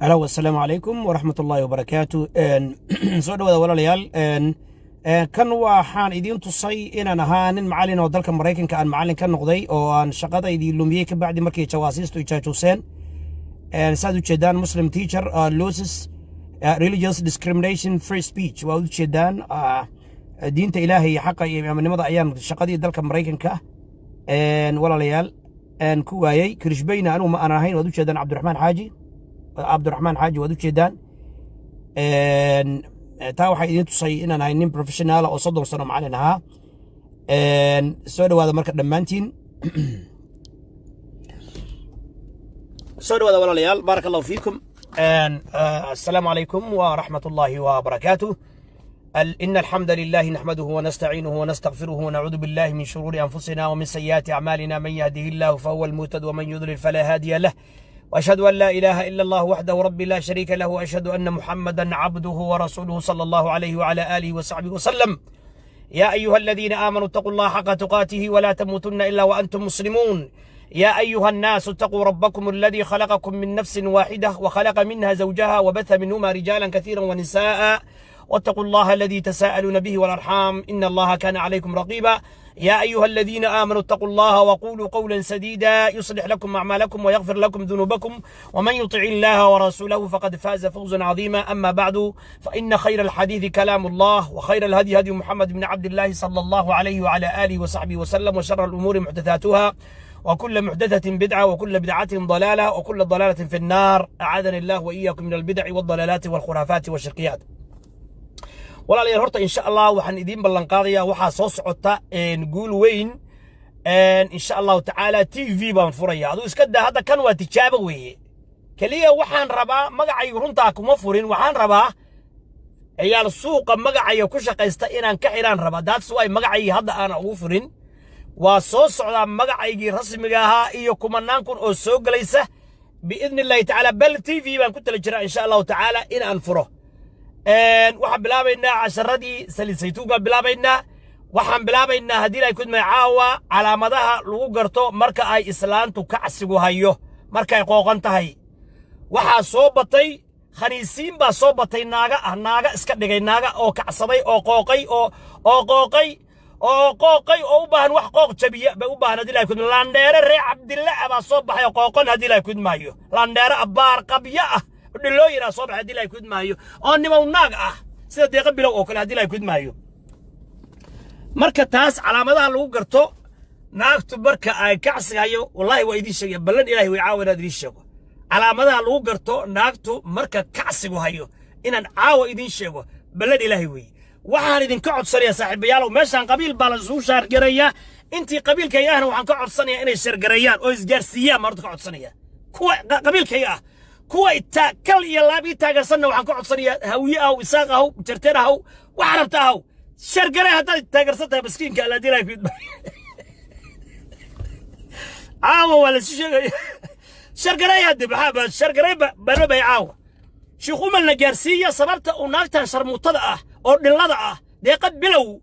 Hello, assalaamu calaykum waraxmat ullaahi wabarakaatu. Soo dhawaada, walaalayaal. Kan waxaan idiin tusay inaan ahaa nin macallin oo dalka Maraykanka aan macallin ka noqday oo aan shaqadaydii lumiyey ka bacdi markii jawaasiistu i jaajuuseen. Saad ujeedaan, Muslim teacher loses religious discrimination free speech. Waa ujeedaan, diinta Ilaahay iyo xaqa iyo imaamnimada ayaan shaqadii dalka Maraykanka, walaalayaal, ku waayey. Kirishbayna anigu ma aan ahayn. Waad ujeedaan, Cabdiraxmaan Xaaji, Cabdiraxmaan Xaaji, waad ujeedaan. Taa waxaa idiin tusay inaan ahay nin professional oo 30 sano macallin ahaa. Soo dhawaada marka dhammaantiin, soo dhawaada, walaalayaal. Baaraka Allahu fiikum. Assalaamu calaykum waraxmat ullaahi wabarakaatuh. إن الحمد لله نحمده ونستعينه ونستغفره ونعوذ بالله من شرور أنفسنا ومن سيئات أعمالنا. من يهده الله فهو المهتد ومن يضلل فلا هادي له، وأشهد أن لا إله إلا الله وحده ربي لا شريك له، وأشهد أن محمدا عبده ورسوله صلى الله عليه وعلى آله وصحبه وسلم. يا أيها الذين آمنوا اتقوا الله حق تقاته ولا تموتن إلا وأنتم مسلمون. يا أيها الناس اتقوا ربكم الذي خلقكم من نفس واحدة وخلق منها زوجها وبث منهما رجالا كثيرا ونساء، واتقوا الله الذي تساءلون به والأرحام إن الله كان عليكم رقيبا. يا أيها الذين آمنوا اتقوا الله وقولوا قولا سديدا يصلح لكم أعمالكم ويغفر لكم ذنوبكم، ومن يطع الله ورسوله فقد فاز فوزا عظيما. أما بعد، فإن خير الحديث كلام الله، وخير الهدي هدي محمد بن عبد الله صلى الله عليه وعلى آله وصحبه وسلم، وشر الأمور محدثاتها، وكل محدثة بدعة، وكل بدعة ضلالة، وكل ضلالة في النار. أعاذني الله وإياكم من البدع والضلالات والخرافات والشركيات. Walaalayaal, horta insha Allah waxaan idiin ballan qaadayaa waxaa soo socota guul weyn, insha Allahu tacaala. TV baan furaya. Aduu iska daa hadda, kan waa tijaabo weeye keliya. Waxaan rabaa, magacaygu runtaa kuma furin, waxaan rabaa ciyaal suuqa magacayga ku shaqaysta inaan ka xidhaan rabaa. That's why magacaygii hadda aanan ugu furin. Waa soo socdaa magacaygii rasmiga ahaa iyo kumanaan kun oo soo gelaysa biidni Illaahi tacaala. Bal TV baan ku tala jiraa, insha Allahu tacaala, in aan furo. Waxaan bilaabaynaa casharadii saliid saytuun baan bilaabaynaa. Waxaan bilaabaynaa, haddii Ilahay kudmay, caawa calaamadaha lagu garto marka ay islaantu kacsigu hayo, markay qooqan tahay. Waxaa soo batay khaniisiin baa soo batay, naaga ah, naaga iska dhigay naaga oo kacsaday oo qooqay oo qooqay oo qooqay oo u baahan wax qooq jabiya bay u baahan, haddii Ilahay kudmay. Laandheere reer Cabdille ah baa soo baxay oo qooqan, haddii Ilahay kudmaayo. Laandheere abbaar qabyo ah, dhilooyin ah soo baxay, haddii Ilahay kudmaayo, oo nimow naag ah sida Deeqa Bilow oo kale, haddii Ilahay kudmaayo. Marka taas calaamadaha lagu garto naagtu marka ay kacsiga hayo, wallaahi waa idiin sheegaya, ballan Ilahay way caawa inaad idiin sheego calaamadaha lagu garto naagtu marka kacsigu hayo, inaan caawa idiin sheego, ballan Ilaahay weeye. Waxaan idinka codsanayaa, saaxiibayaalow, meeshaan qabiil baa la isugu share gareeyaa. Intii qabiilkayga ahna waxaan ka codsanayaa inay share gareeyaan oo isgaarsiiyaan baan horta ka codsanaya kuwa qabiilkayga ah. Kuwa kal iyo laab ii taageersanna waxaan ka codsanayaa, Hawiye ahow, Isaaq ahow, Jarteer ahow, waxa rabta ahow, share garee haddaad taageersan tahay maskiinka Alla dilaa ku. Caawa waa lasu sheegaya, share gareey hadde. Maxaa share garee bano bay caawa Sheekh Umalna gaarsiiya sababta uu naagtan sharmuutada ah oo dhillada ah Deeqa Bilow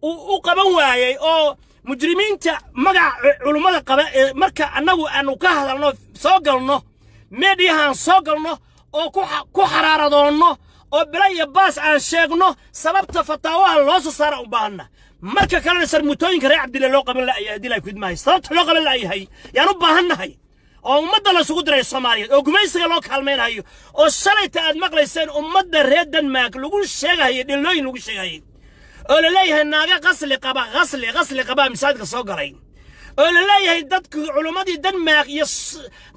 uu u qaban waayey oo mujrimiinta magaca culummada qaba ee marka annagu aanu ka hadalno, soo galno meediyahaan, soo galno oo ku xaraaradoonno oo bila iyo baas aan sheegno sababta fataawaha loo soo saara u baahanna. Marka kalena sharmutooyinka reer Cabdille loo qaban la'yahay, haddii la kudmaayo, sababta loo qaban la'yahay yaan u baahannahay, oo ummadda lasugu diray Soomaaliyeed oo gumaysiga loo kaalmaynayo, oo shalayta aad maqlayseen ummadda reer Denmark lagu sheegahayo dhillooyin lagu sheegahayay, oo la leeyahay naaga qasli qaba, qasli qasli qabaa masaajidka soo galay, oo la leeyahay dadkii culummadii Denmark iyo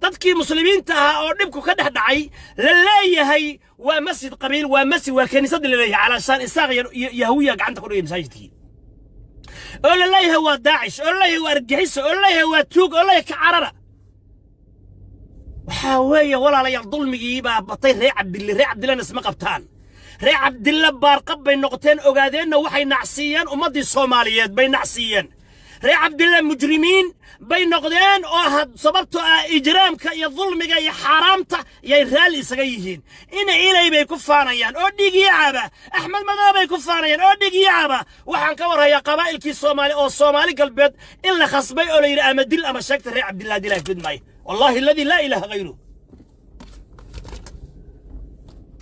dadkii muslimiinta ahaa oo dhibku ka dhex dhacay la leeyahay waa masjid qabiil, waa masjid, waa kiniisad la leeyahay, calaashaan Isaaq iyo Yahuuya gacanta ku dhigay masaajidkii, oo la leeyahay waa Daacish, oo la leeyahay waa argaxiso, oo la leeyahay waa tuug, oo la leeyahay ka carara. Waxaa weeye, walaalayaal, dulmigii baa batay. Reer Cabdille, reer Cabdillena isma qabtaan. Reer Cabdille baarqab bay noqoteen, ogaadeenna waxay nacsiiyeen ummaddii Soomaaliyeed bay nacsiiyeen. Reer Cabdille mujrimiin bay noqdeen oo sababtoo ah ijraamka iyo dulmiga iyo xaaraamta yay raalli isaga yihiin. Ina Ilay bay ku faanayaan oo dhiig yacaba, Axmed Madoobe bay ku faanayaan oo dhiig yacaba. Waxaan ka warhayaa qabaa'ilkii Soomaali oo Soomaali Galbeed in la khasbay oo la yidhi ama dil ama sheegta reer Cabdillah dilaa gudmaayo. Wallahi alladii laa ilaaha hayru.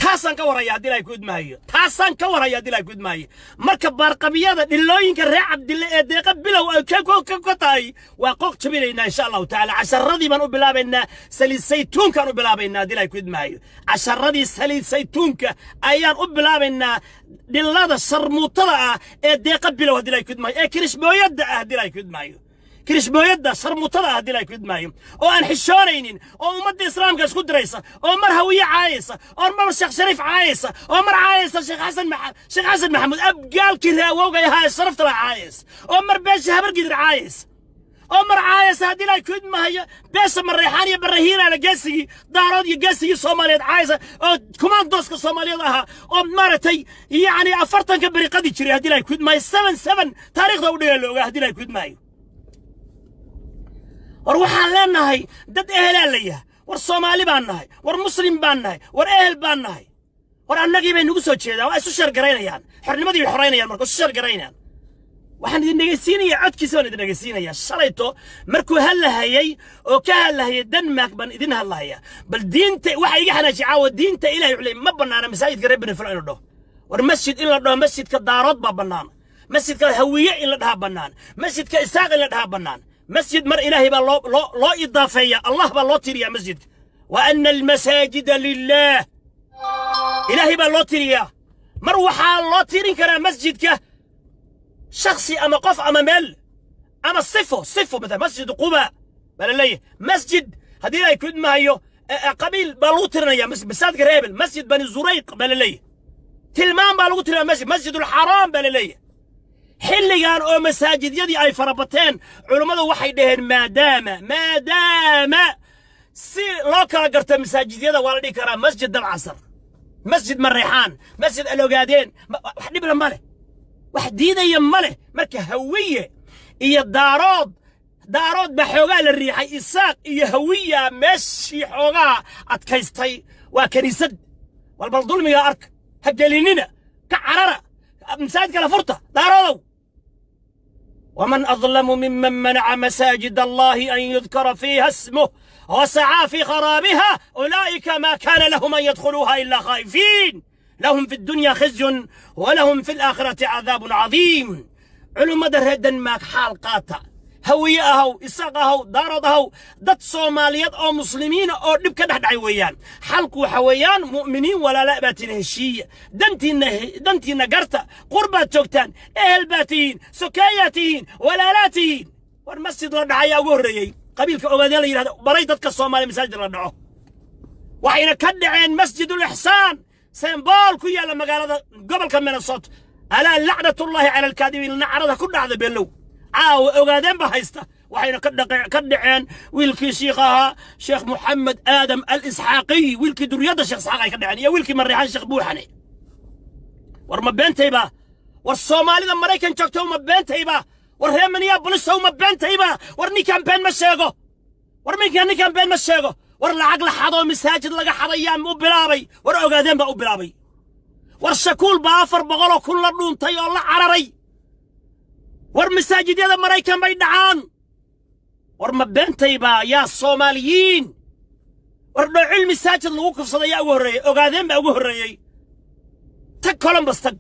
Taasaan ka warhaya haddii Ilahay ku idmaayo. Taasaan ka warhaya haddii Ilahay ku idmaayo. Marka baarqabiyada dhilooyinka reer Cabdille ee Deeqa Bilow ay ka tahay waa qooq jabinaynaa, insha Allahu tacaala. Casharadii baan u bilaabaynaa, saliid saytuunkaan u bilaabaynaa haddii Ilahay ku idmaayo. Casharadii saliid saytuunka ayaan u bilaabaynaa dhilada sharmuutada ah ee Deeqa Bilow haddii Ilahay ku idmaayo, ee kirishbooyadda ah haddii Ilahay ku idmaayo, kirishbooyadda sharmuutada ah haddii Ilahay ku idmaayo, oo aan xishoonaynin, oo ummadda Islaamka isku diraysa, oo mar Hawiye caayaysa, oo mar Sheekh Shariif caayaysa, oo mar caayaysa Sheekh Xasan Maxamuud, abgaalkii raawowgay ahaa ee sharafta la caayaysa, oo mar beesha Habargidir caayaysa, oo mar caayaysa haddii Ilahay ku idmaayo beesha Mareexaan iyo Barahiinaana, geesigii Daarood iyo geesigii Soomaaliyeed caayaysa, oo kumaandooska Soomaaliyeed ahaa, oo maaragtay yacni 40-ka beri qadi jiray haddii Ilahay ku idmaayo, 7/7 taariikhda u dhigaa la ogaa haddii Ilahay ku idmaayo. War waxaan leenahay dad ehelaa la yahay. War Soomaali baan nahay, war Muslim baan nahay, war ehel baan nahay. War annagii bay nagu soo jeedaan, waa isu shargaraynayaan, xornimadii bay xoraynayaan. Marka isu shargaraynayaan, waxaan idin dhegaysiinayaa codkiisa baan idin dhegaysiinayaa. Shalayto markuu hadlahayay oo ka hadlahayay Denmark baan idin hadlahayaa. Bal diinta waxa iga xanaajiy caawa, diinta Ilahay wuxuu leeyay ma bannaana masaajidka reer Beni Fulan inuu dhaho. War masjid in la dhaho masjidka Daarood baa bannaan, masjidka Hawiye in la dhahaa bannaan, masjidka Isaaq in la dhahaa bannaan. Masjid mar Ilaahay baa loo idaafeeya, Allah baa loo tiriyaa masjidka. وأن المساجد لله, Ilaahay baa loo tiriyaa. Mar waxaa loo tirin karaa masjidka shakhsi ama qof ama meel ama sifo. مثلا Masjid Quba baa la leeyahay. Masjid haddii Ilaahay ku idmaayo qabiil baa lagu tirinaya, masaajidka reebel, Masjid Bani Zurayq baa la leeyahay. Tilmaam baa lagu tilmaama, masjid Masjidulxaraam baa la leeyahay. Xilligan oo masaajidyadii ay farabateen, culummadu waxay dhaheen maadaama si loo kala garto masaajidyada waa la dhihi karaa Masjid Dabcasar, Masjid Mareexaan, Masjid Alogaadeen, wax dhibla ma leh, wax diidaya ma leh. Marka Hawiye iyo Daarood, Daarood baa xoogaa la riixay. Isaaq iyo Hawiya meeshii xoogaa adkaystay waa kiniisad. Walbal dulmiga arka, ha gelinina, ka carara masaajidka la furta Daaroodow. ومن أظلم ممن منع مساجد الله أن يذكر فيها اسمه وسعى في خرابها أولئك ما كان لهم أن يدخلوها إلا خائفين لهم في الدنيا خزي ولهم في الآخرة عذاب عظيم. Culummada reer Denmark, xaal qaata. Hawiye ahaw, Isaaq ahaw, Daarood ahaw, dad Soomaaliyeed oo Muslimiina oo dhib ka dhex dhacay weeyaan. Xalku waxa weeyaan, mu'miniin walaala baa tihin, heshiiya, dantiinna dantiinna garta. Qurbaad joogtaan, ehel baa tihiin, sokeeyaa tihiin, walaalaa tihiin. War masjid la dhacayaa ugu horreeyey qabiilka Ogaadeen la yidhahdo baray dadka Soomaaliya masaajid la dhaco. Waxayna ka dhaceen Masjidul Ixsaan, Sembool ku yaalla magaalada gobolka Minnesota. ألا لعنة الله على الكاذبين. Nacrada ku dhacda beenlow. Caawa Ogaadeen ba haysta. Waxayna ka dhaceen wiilkii shiikh ahaa, Sheekh Moxamed Aadam Al Isxaaqiy, wiilkii duriyadda Sheekh Isxaaq ay ka dhaceen, iyo wiilkii Mareexaan Sheekh Buuxane. War ma beentayba? War Soomaalida Maraykan joogta, ma beentayba? War reer Minneapolis, ma beentayba? War ninkaan been ma sheego. War ninkaan been ma sheego. War lacag la xadoo masaajid laga xadayaa u bilaabay. War Ogaadeen baa u bilaabay. War Shakuul baa 400,000 la dhuuntay oo la cararay. War masaajidyada Maraykan bay dhacaan. War ma beentaybaa, yaa Soomaaliyiin? War dhoocil masaajid lagu kufsaday yaa ugu horreeyey? Ogaadeen baa ugu horreeyey. Tag Columbus, tag,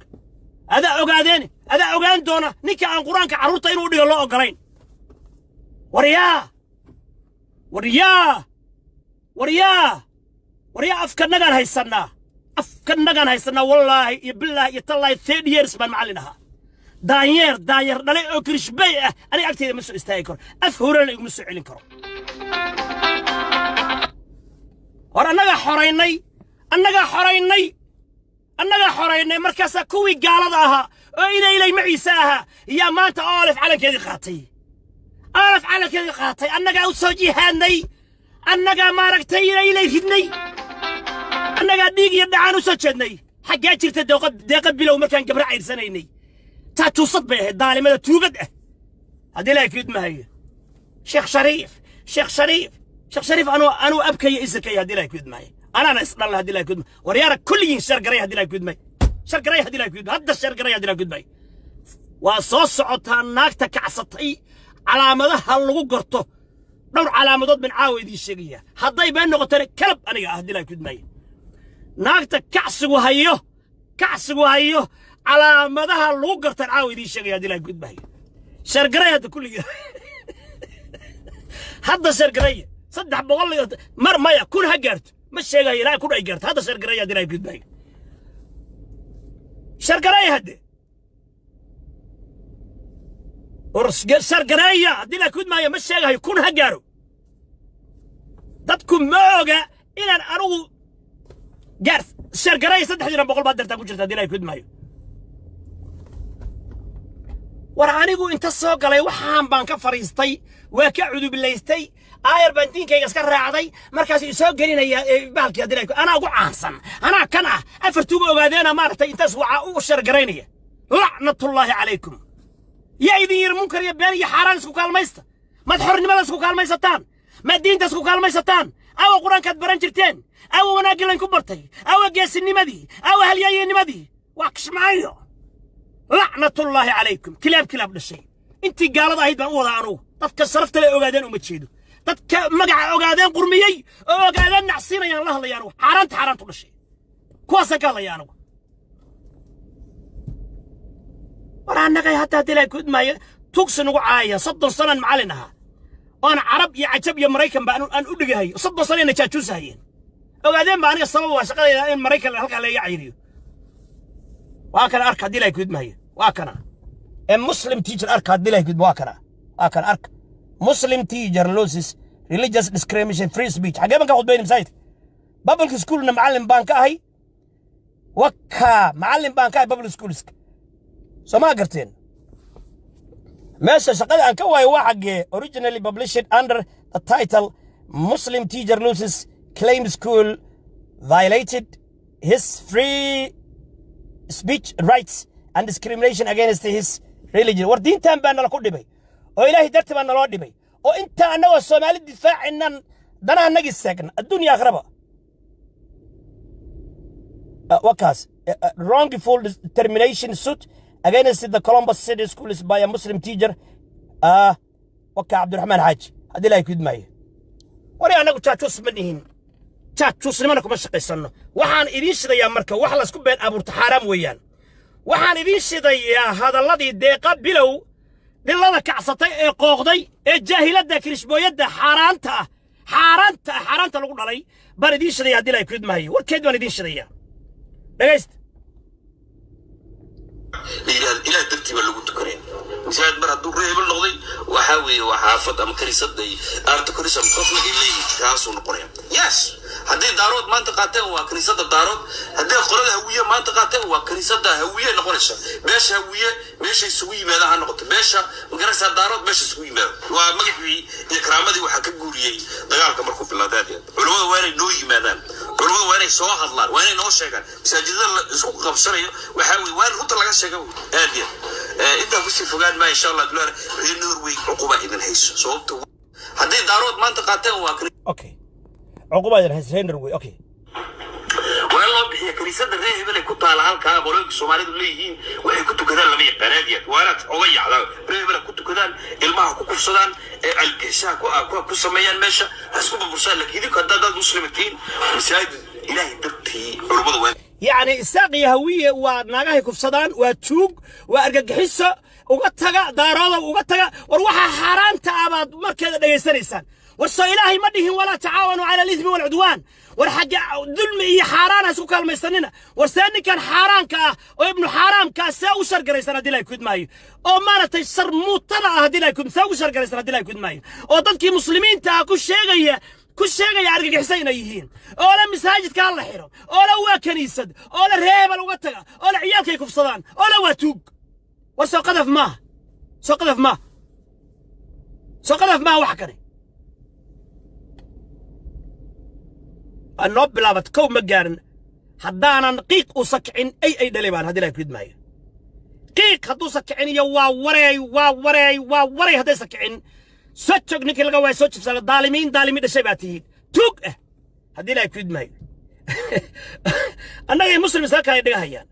adaa ogaadeen, adaa ogaan doona ninka aan Qur-aanka carruurta inuu dhigo loo oggolayn. War yaa, war yaa, war yaa, war yaa! Afkanagaan haysannaa, afkanagaan haysannaa. Wallaahi iyo bilaahi iyo tallaahi, 30 years baan macallin ahaa. Daanyeer daanyeer dhalay oo kirishbay ah aniga agteyda ma soo istaagi karo, af horena iguma soo celin karo. War annagaa xoraynay, annagaa xoraynay, annagaa xoraynay. Markaasaa kuwii gaalada ahaa oo inaylay maciise ahaa yaa maanta OLF calankeedii qaatay, OLF calankeedii qaatay. Annagaa u soo jihaadnay, annagaa maaragtay inaylay ridnay, annagaa dhiig iyo dhacaan u soo jeednay. Xaggee jirta Deeqa Bilow markaan gabra cayrsanaynay? Taatuusad bay ahayd, daalimada tuugad ah haddii Ilaahay ku idmahayo. Sheekh Shariif, Sheekh Shariif, Sheekh Shariif, anuu abkaya isirkaya haddii Ilaahay ku idmahayo. Anaana isdhalla haddii Ilaahay ku idmahayo. Waryaara kulligiin share garay haddii Ilaahay ku idmahayo, share garay haddii Ilaahay ku idmahayo, hadda share garay haddii Ilaahay ku idmahayo. Waa soo socotaa naagta kacsatay. Calaamadaha lagu garto, dhowr calaamadood baan caawa idiin sheegaya. Hadday been noqotona kalab aniga ah haddii Ilaahay ku idmahayo. Naagta kacsigu hayo, kacsigu hayo, calaamadaha lagu gartaan caawa idiin sheegaya haddii Ilahay gudbahayo. Share garay hadda kulligii, hadda share garaya. 300 mar maya, 1000 ha gaarto. Ma sheegayo ilaa 1000 ay gaarto. Hadda share garaya haddii Ilahay gudbahayo. Share garaya hadde, war share gareeya haddii Ilahay gudmaayo. Ma sheegayo, 1000 ha gaaro. Dadku ma oga inaan anigu gaar. Share gareeya, 300 baad dartaa ku jirta haddii Ilahay gudmaayo. War anigu inta soo galay waxaan baan ka fadhiistay, waa ka cudubilaystay, aayar baan diinkayga iska raacday. Markaas isoo gelinaya bahalkii haddii anaa ugu caansan, anaa kan ah afartuuga ogaadeena maaragtay intaas waxaa u share garaynaya. Lacnatullaahi calaykum. Yaa idin yiri munkar iyo been iyo xaaraan isku kaalmaysta? Maad xornimada isku kaalmaysataan? Maad diinta isku kaalmaysataan? Awa Qur-aankaad baran jirteen? Awa wanaaggii laynku bartay? Awa geesinimadii? Awa halyaayenimadii? Waa kishmaayo. Lacnatullaahi calaykum, kilaab, kilaab dhashay. Intii gaalada ahayd baan u wadaa anugu. Dadka sharafta le ogaadeen uma jeedo. Dadka magaca ogaadeen qurmiyey oo ogaadeen nacsiinayaan la hadlaya anugu. Xaaraanta, xaaraantu dhashay, kuwaasaan ka hadlaya anugu. War annagay hadda haddii Ilaahay kudmaayo tugsi nagu caaya. 30 sanan macallin ahaa oon Carab iyo Cajab iyo Maraykan ba aan u dhigahayo. 30 sanayna jaajuusahayeen ogaadeen ba. Aniga sabab waa shaqadayda in Maraykan halkaa layga cayriyo. Waa kana, arka haddii Ilaahay kudmaayo. Waa kana ee Muslim teacher, arka haddii Ilaahay kudmo. Waa kana, waa kana, arka. Muslim teacher loses religious discrimination free speech. Xagee baan ka khudbayna? Masaajidka public schoolna macallin baan ka ahay. Waka macallin baan ka ahay public schoolska. Soo ma garteen meesha shaqada aan ka waayo waa xaggee? Originally published under the title "Muslim Teacher Loses Claim School Violated His Free Speech Rights and Discrimination Against His Religion". War diintan baa nala ku dhibay oo Ilaahay darti baa naloo dhibay, oo inta annagoo Soomaali difaacinan danaha nagi seegna adduunya akhraba. Wakaas wrongful termination suit against the Columbus City Schools by a Muslim teacher. Waka Cabdiraxmaan Xaaji haddii Ilaahay kudmaayo. Wari annagu jaajuus ma nihin, jaajuusnimana kuma shaqaysanno. Waxaan idiin shidayaa marka wax laysku been abuurta xaaraam weeyaan. Waxaan idiin shidayaa hadalladii Deeqa Bilow, dhillada kacsatay ee qooqday ee jaahiladda kirishbooyadda xaaraanta ah, xaaraanta ah, xaaraanta lagu dhalay baan idiin shidaya haddii Ilaahay kudmaayo. Warkeed baan idiin shidayaa, dhegaysta. La yidhahdo Ilaah dartii baa lagu tukanaya. Masaajid mar hadduu reebel noqday, waxaa weeye waa xaafad ama kaniisad ay aarta koris ama qofna ay leeyihin, kaasuu noqonaya. Yes, haddii Daarood maanta qaateen waa kaniisada Daarood, haddii qolada Hawiye maanta qaateen waa kaniisada Hawiye noqonaysa. Beesha Hawiye meesha isugu yimaada ha noqoto, beesha magaraysaa Daarood meesha isugu yimaado. Waa magacii iyo karaamadii waxaa ka guuriyey dagaalka markuu bilowday. Aad iyo aad culimmada waa inay noo yimaadaan, culimmada waa inay soo hadlaan, waa inay noo sheegaan masaajidada la isku qabsanayo. Waxaa weye waa in runta laga sheega wey. Aad iyo aad intaan kusii fogaan maa, insha Allah dulaan. Reer Norway cuquba idin hayso, sababta hadday Daarood maanta qaateen waa Okay, cuquba idin hayso reer Norway. Okay. Waa in loo bixiya kaniisada reer hebel ay ku taala halkaa. Qolooyinka Soomaalidu leeyihiin waxay ku tukadaan lama yaqaan. Aad iyo aad waa inaad oga yacdaan. Reer hebel ku tukadaan, ilmaha ku kufsadaan, ee algeshaha ku sameeyaan, meesha ha isku burbursaan. Laakiin idinku haddaad dad muslima tihiin, masaajid Ilaahay dartii culummada waa Yacni Isaaq iyo Hawiye waa naagahay kufsadaan, waa tuug, waa argagixiso. Uga taga Daaroodow, uga taga. War waxaa xaaraanta ah baad markeeda dhegaysanaysaan. War soo Ilaahay ma dhihin "Walaa tacaawanuu cala alithmi waalcudwaan"? War xagga dulmi iyo xaaraan ha isku kaalmaysanina. War see ninkan xaaraanka ah oo ibnu xaaraamka ah see u share garaysan haddii Ilahay kudmaayo, oo maaragtay sharmuutada ah haddii Ilahay kud see ugu share garaysan haddii Ilahay kudmaayo, oo dadkii muslimiinta ah ku sheegaya argagixisa inay yihiin, oo la masaajidka ha la xiro, oo la waa kaniisad, oo la reebal uga taga, oo la ciyaalkay kufsadaan, oo la waa tuug? War soo qadaf maaha? Soo qadaf maaha? Soo qadaf maaha? Wax kane noo bilaabat kow ma gaarin. Haddaanan qiiq uusa kicin ay dhalay baan haddii Ilahay kudmaayo. Qiiq hadduusa kicin iyo waa wareey, waa wareey, waa wareey haddaysa kicin, soo jog ninkii laga waaya soo jibsana. Daalimiin, daalimiin dhashay baa tihiin, tuug ah haddii Ilahay kudmaayo. Annagay Muslim isaaka ay dhigahayaan,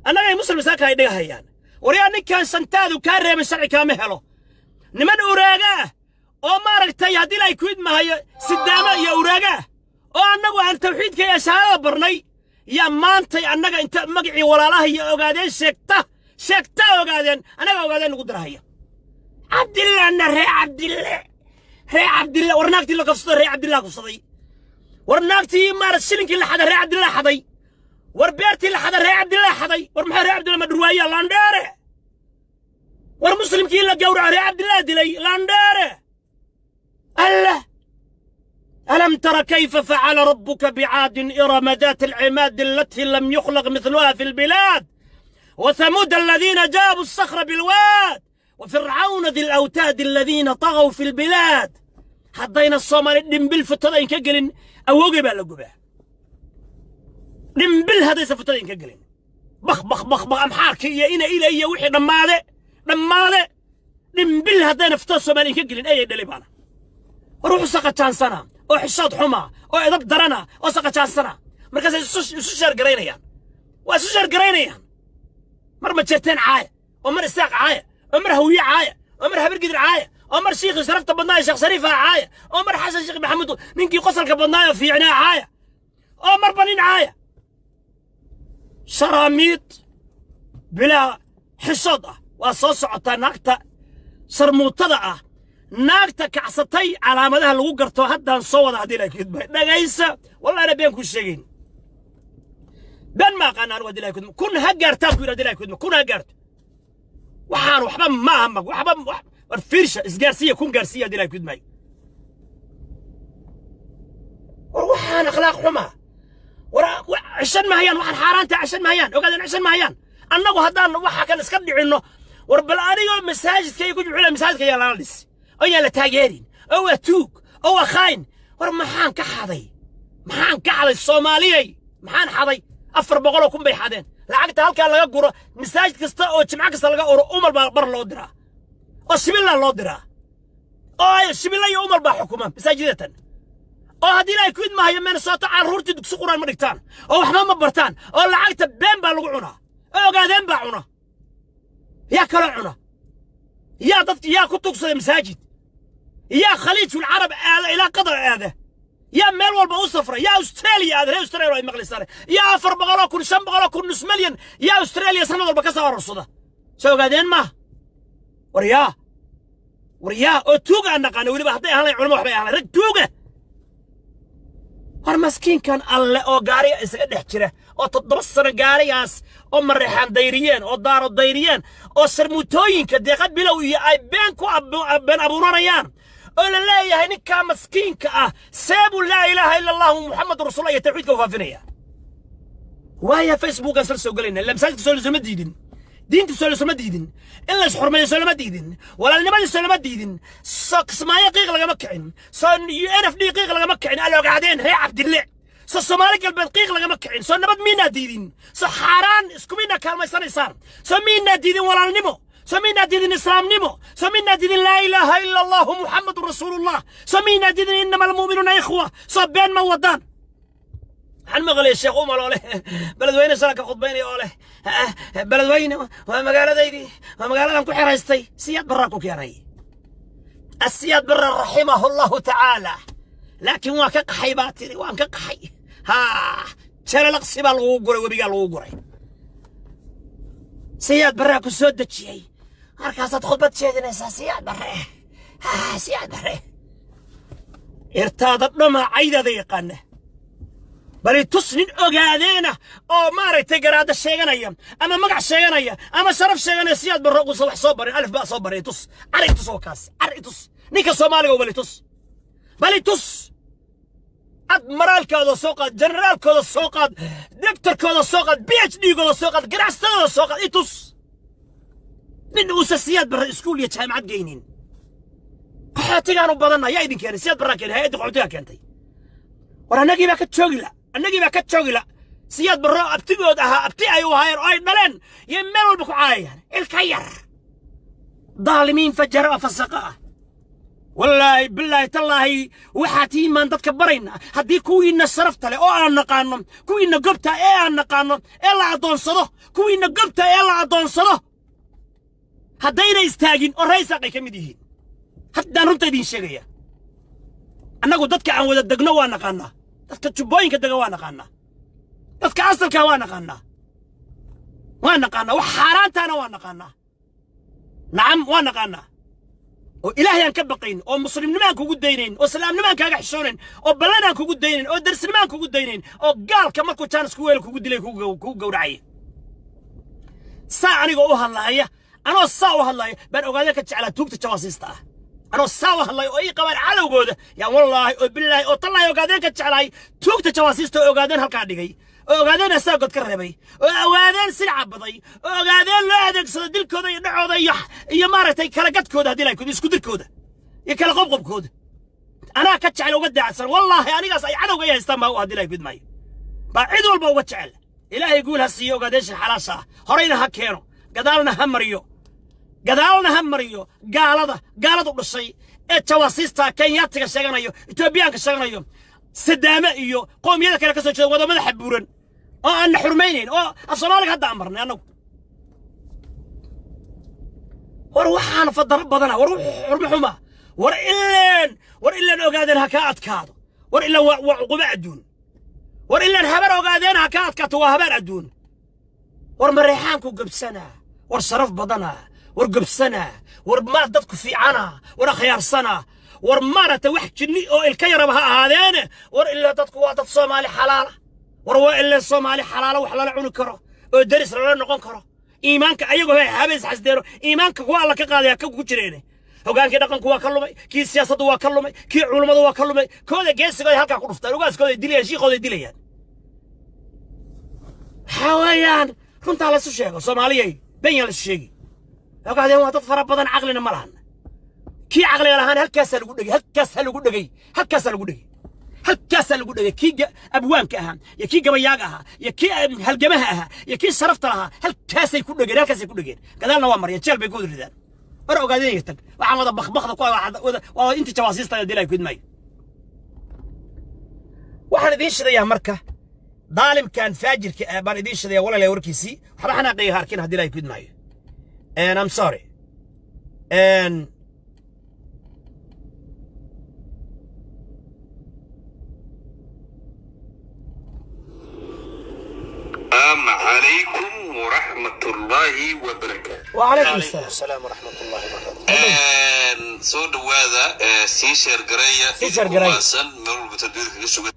annagay Muslim isaaka ay dhigahayaan. Waryaa, ninkan shantaadu kaa reebin sharci kaama helo. Niman uraaga ah oo maaragtay haddii Ilahay kudmahayo sidaama iyo uraaga ah oo annagu aan tawxiidka iyo shahaadada barnay. Yaa maantay annaga inta magacii walaalaha iyo Ogaadeen sheegta, sheegta Ogaadeen, annaga Ogaadeen nugu dirahaya. Cabdillahna ree Cabdille, ree Cabdille. War naagtii la kufsado ree Cabdillah kufsaday. War naagtii maarat shilinkii la xaday ree Cabdillah xaday. War beertii la xaday ree Cabdillah xaday. War maxay ree Cabdillah ma dhurwaayaa? Landheere. War muslimkii la gowraco ree Cabdillah dilay. Landheere. Allah, ألم تر كيف فعل ربك بعاد إرم ذات العماد التي لم يخلق مثلها في البلاد وثمود الذين جابوا الصخر بالواد وفرعون ذي الأوتاد الذين طغوا في البلاد. Haddayna Soomaali dhimbil futada inka gelin, awowgay baa la gubaa. Dhimbil haddaysa futada inka gelin, bak bak bak bak, Amxaarka iyo ina ila iyo wixii dhammaade dhammaade. Dhimbil haddayna futada Soomaali inka gelin, ayay dhalay baana. War wuxuu saqajaansana oo xishood xuma oo edab darana oo saqajaansana. Markaasay isu sheergaraynayaan, waa isu sheergaraynayaan. Mar ma jeerteen caaya, oo mar Isaaq caaya, oo mar Hawiye caaya, oo mar Habargidir caaya, oo mar shiikhii sharafta badnaa ee Sheekh Shariifa caaya, oo mar Xasan Sheekh Maxamuud ninkii qosolka badnaa oo fiicnaa caaya, oo marba nin caaya. Sharaamiid bilaa xishood ah waa soo socotaa. Naagta sharmuutada ah, naagta kacsatay, calaamadaha lagu garto haddaan soo wada haddii la kudmay. Dhagaysa, wallahina been kuu sheegayn, been ma aqaana anigu. Haddii la kudma 1000 ha gaartaan ku yidhi, haddii la kudma 1000 ha gaarto. Waxaan waxba ma aha, mag waxba. War fiirsha, isgaarsiiya, 1000 gaarsiiya haddii la kudmay. War waxaan akhlaaq xuma, war cishan ma hayaan. Waxaan xaaraanta cishan ma hayaan. Ogaadeen cishan ma hayaan. Annagu haddaan waxa kan iska dhicinno, war bal anigoo masaajidka ku jibcila, masaajidka yaa lala dhis oo yaan la taageerin, oo waa tuug oo waa khayn. War maxaan ka xaday? Maxaan ka xaday, Soomaaliyey? Maxaan xaday? 400,000 bay xadeen. Lacagta halkaa laga guro masaajid kasta oo jimco kasta laga uro, Umal baa bar loo diraa oo Shibilla loo diraa, oo ay Shibilla iyo Umal baa xukuma masaajidatan. Oo haddii Ilaahay ku idmaahayo, Minnesota carruurtii dugsi Quraan ma dhigtaan oo waxba ma bartaan, oo lacagta been baa lagu cunaa, oo Ogaadeen baa cuna. Yaa kaloo cuna? Yaa dadka yaa ku tugsada masaajid? Yaa Khaliijul Carab aada, ilaa Qatar aada? Yaa meel walba u safra? Yaa Australia aada? Reer Australia ay maqlaysaan. Yaa 400,000, 500,000, nus milyan yaa Australia sanad walba ka soo arorsada? Soo Ogaadeen maaha. War yaa, war yaa oo tuuga aan naqaano weliba? Hadday ahaan lahayn culamo waxbay ahaan lahayn, rag tuuga. War maskiinkan alle oo gaariga isaga dhex jira oo 7 sano gaarigaas oo Mareexaan dayriyeen oo Daaro dayriyeen oo sharmuutooyinka Deeqa Bilow iyo ay been ku been abuuranayaan, oo la leeyahay ninkaa maskiinka ah seebu laa ilaaha ila allahu Muxammadu rasuulullah iyo tawxiidka u faafinaya. Waaya Facebookan sal soo gelayna ila masaajidka soo lasoma diidin, diinta soo lasoma diidin, in la isxurmeeyo soo lama diidin, walaalnimadii soo lama diidin, soo Kismaayo qiiq lagama kicin, soo NFD qiiq lagama kicin, al Ogaadeen reer Cabdille, soo Soomaali Galbeed qiiq lagama kicin, soo nabad miinaa diidin, soo xaaraan isku miinaa kaalmaysanaysaan, soo miinaa diidin walaalnimo, soo miinaa diidin islaamnimo, soo miinaa diidin laa ilaaha ila allahu Muxammadu rasuulullah, soo miinaa diidin innama almu'minuuna ikhwa, soo been ma wadaan? Waxaan maqlayay Sheekh Umar oo leh Beledweyne shala ka khudbaynaya, oo leh Beledweyne waa magaaladaydii, waa magaaladan ku xiraystay. Siyaad Barraa ku keenay, Asiyaad Barra raximahu allahu tacaala, laakiin waa ka qaxay baa tiri, waan ka qaxay. Ha Jalalaqsi baa lagu guray, webigaa lagu guray. Siyaad Barraa ku soo dejiyey, markaasaad khudbad jeedinaysaa. Siyaad Barre, ha Siyaad Barre, irtaada dhama caydaada yaqaana. Bali tus nin Ogaadeena oo maaragtay garaada sheeganaya ama magac sheeganaya ama sharaf sheeganaya Siyaad Barre uusan wax soo barin, alif baa soo barin. Tus, cari tus, oo kaas cari tus ninka Soomaaliga. Bali tus, bali tus ad maraalkooda soo qaad, generaalkooda soo qaad, doctorkooda soo qaad, PhD-gooda soo qaad, ganacsatadooda soo qaad. I tus nin uusan Siyaad Barre iskuul iyo jaamacad geynin. Qaxootigaan u badanna yaa idin keenay? Siyaad Barraa keenay, hay-adda qaxootigaa keentay. War annagii baa ka joogila, annagii baa ka joogila. Siyaad Barro abtigood ahaa, abti ay u ahaayeen oo ay dhaleen iyo meel walba ku caayayaan. Ilka yar, daalimiin fajara fasaqa ah. Wallaahi, bilaahi, tallaahi, waxaa tiimaan dadka baraynaa haddii kuwiinna sharafta leh oo aan naqaano, kuwiinna gobta ee aan naqaano ee la addoonsado, kuwiinna gobta ee la addoonsado haddayna istaagin oo raysaaq ay ka mid yihiin. Haddaan runta idiin sheegaya, annagu dadka aan wada degno waa naqaanaa, dadka Jubbooyinka dega waa naqaanaa. Dadka asalkaa waa naqaanaa, waa naqaanaa. Wax xaaraantaana waa naqaanaa. Nacam, waa naqaanaa. Oo Ilaahay aan ka baqayn, oo muslimnimo aan kugu daynayn, oo islaamnimo aan kaaga xishoonayn, oo ballan aan kugu daynayn, oo darsnimo aan kugu daynayn, oo gaalka markuu jaanis ku weelo kugu dilay, kugu gowracaya. Saa anigoo u hadlaaya, anoo saa u hadlaaya baan ogaadeen ka jeclaa tuugta jawaasiista ah. Anoo saa u hadlaya oo ii qabaan cadowgooda yaan, wallaahi oo bilaahi oo tallaahi, ogaadeen ka jeclaay tuugta jawaasiista, oo ogaadeen halkaa dhigay, oo ogaadeen asaagod ka reebay, oo ogaadeen silca baday, oo ogaadeen loo adeegsado dilkooda iyo dhacooda iyo maaragtay kala gadkooda, haddii lahay isku dirkooda iyo kala qobqobkooda. Anaa ka jecel, uga daacsan. Wallaahi, anigaas ay cadowga ay haystaan baa, haddii lahay gudmaayo, baa cid walba uga jecel. Ilaahay guul ha siiyo ogaadeesha xalaasha ah. Horayna ha keeno, gadaalna ha mariyo, gadaalna ha mariyo gaalada, gaaladu dhashay ee jawaasiista, Kenyaatiga sheeganayo, Etoobiyaanka sheeganayo, Sadaame iyo qoomiyada kale ka soo jeeda, wada madaxa buuran oo aan na xurmaynayn, oo af Soomaaliga hadda aan marnay annagu. War waxaan fadaro badana, war xurmo xuma. War ileen ogaadeen ha kaa adkaado. War ileen waa cuqubo adduun. War ileen habar ogaadeen ha kaa adkaato, waa habaar adduun. War Mareexaanku gabsanaa, war sharaf badanaa, war gabsanaa, war ma dadku fiicanaa, war akhyaarsanaa, war maaragtay wax jinni oo ilka yaraba ha ahaadeene. War ilaa dadku waa dad Soomaali xalaala. War waa ilaa Soomaali xalaala, wax lala cuni karo oo deris lala noqon karo. Iimaanka ayagoo habees xasdeero, iimaanka kuwa Alla ka qaadaya ka ku jireene. Hogaankii dhaqanku waa ka lumay, kii siyaasaddu waa ka lumay, kii culummadu waa ka lumay. Kooda geesigooda halkaa ku dhuftaan, ugaaskooda dilayaan, shiiqooda dilayaan. Waxaa weeyaan runtaa laysu sheego, Soomaaliyay, benya laysu sheegi. Ogaadeen waa dad fara badan, caqlina ma lahan. Kii caqliga lahaan halkaasaa lagu dhegay, halkaasaa lagu dhegay, halkaasaa lagu dhegay, halkaasaa lagu dhegay. Kii abwaanka ahaa iyo kii gabayaaga ahaa iyo kii halgamaha ahaa iyo kii sharafta lahaa halkaasay ku dhegeen, halkaasay ku dhegeen. Gadaalna waa mariyeen, jeel bay ku wada ridaan. War ogaadeen tag, waxaan wada bakbakda ku waa intii jawaasiista dilay kudmaayo. Waxaan idiin shidayaa marka daalimkan faajirka ah baan idiin shidaya, walaalayaa. Warkiisii waxba xanaaqaya harkin haddii lahay kudmaayo, and I'm sorry and السلام عليكم ورحمة الله وبركاته. وعليكم السلام. السلام ورحمة الله وبركاته. Soo dhawaada, sii share gareeya. Sii share gareeya. Waasan meel walba tadbiirka kaga sugan.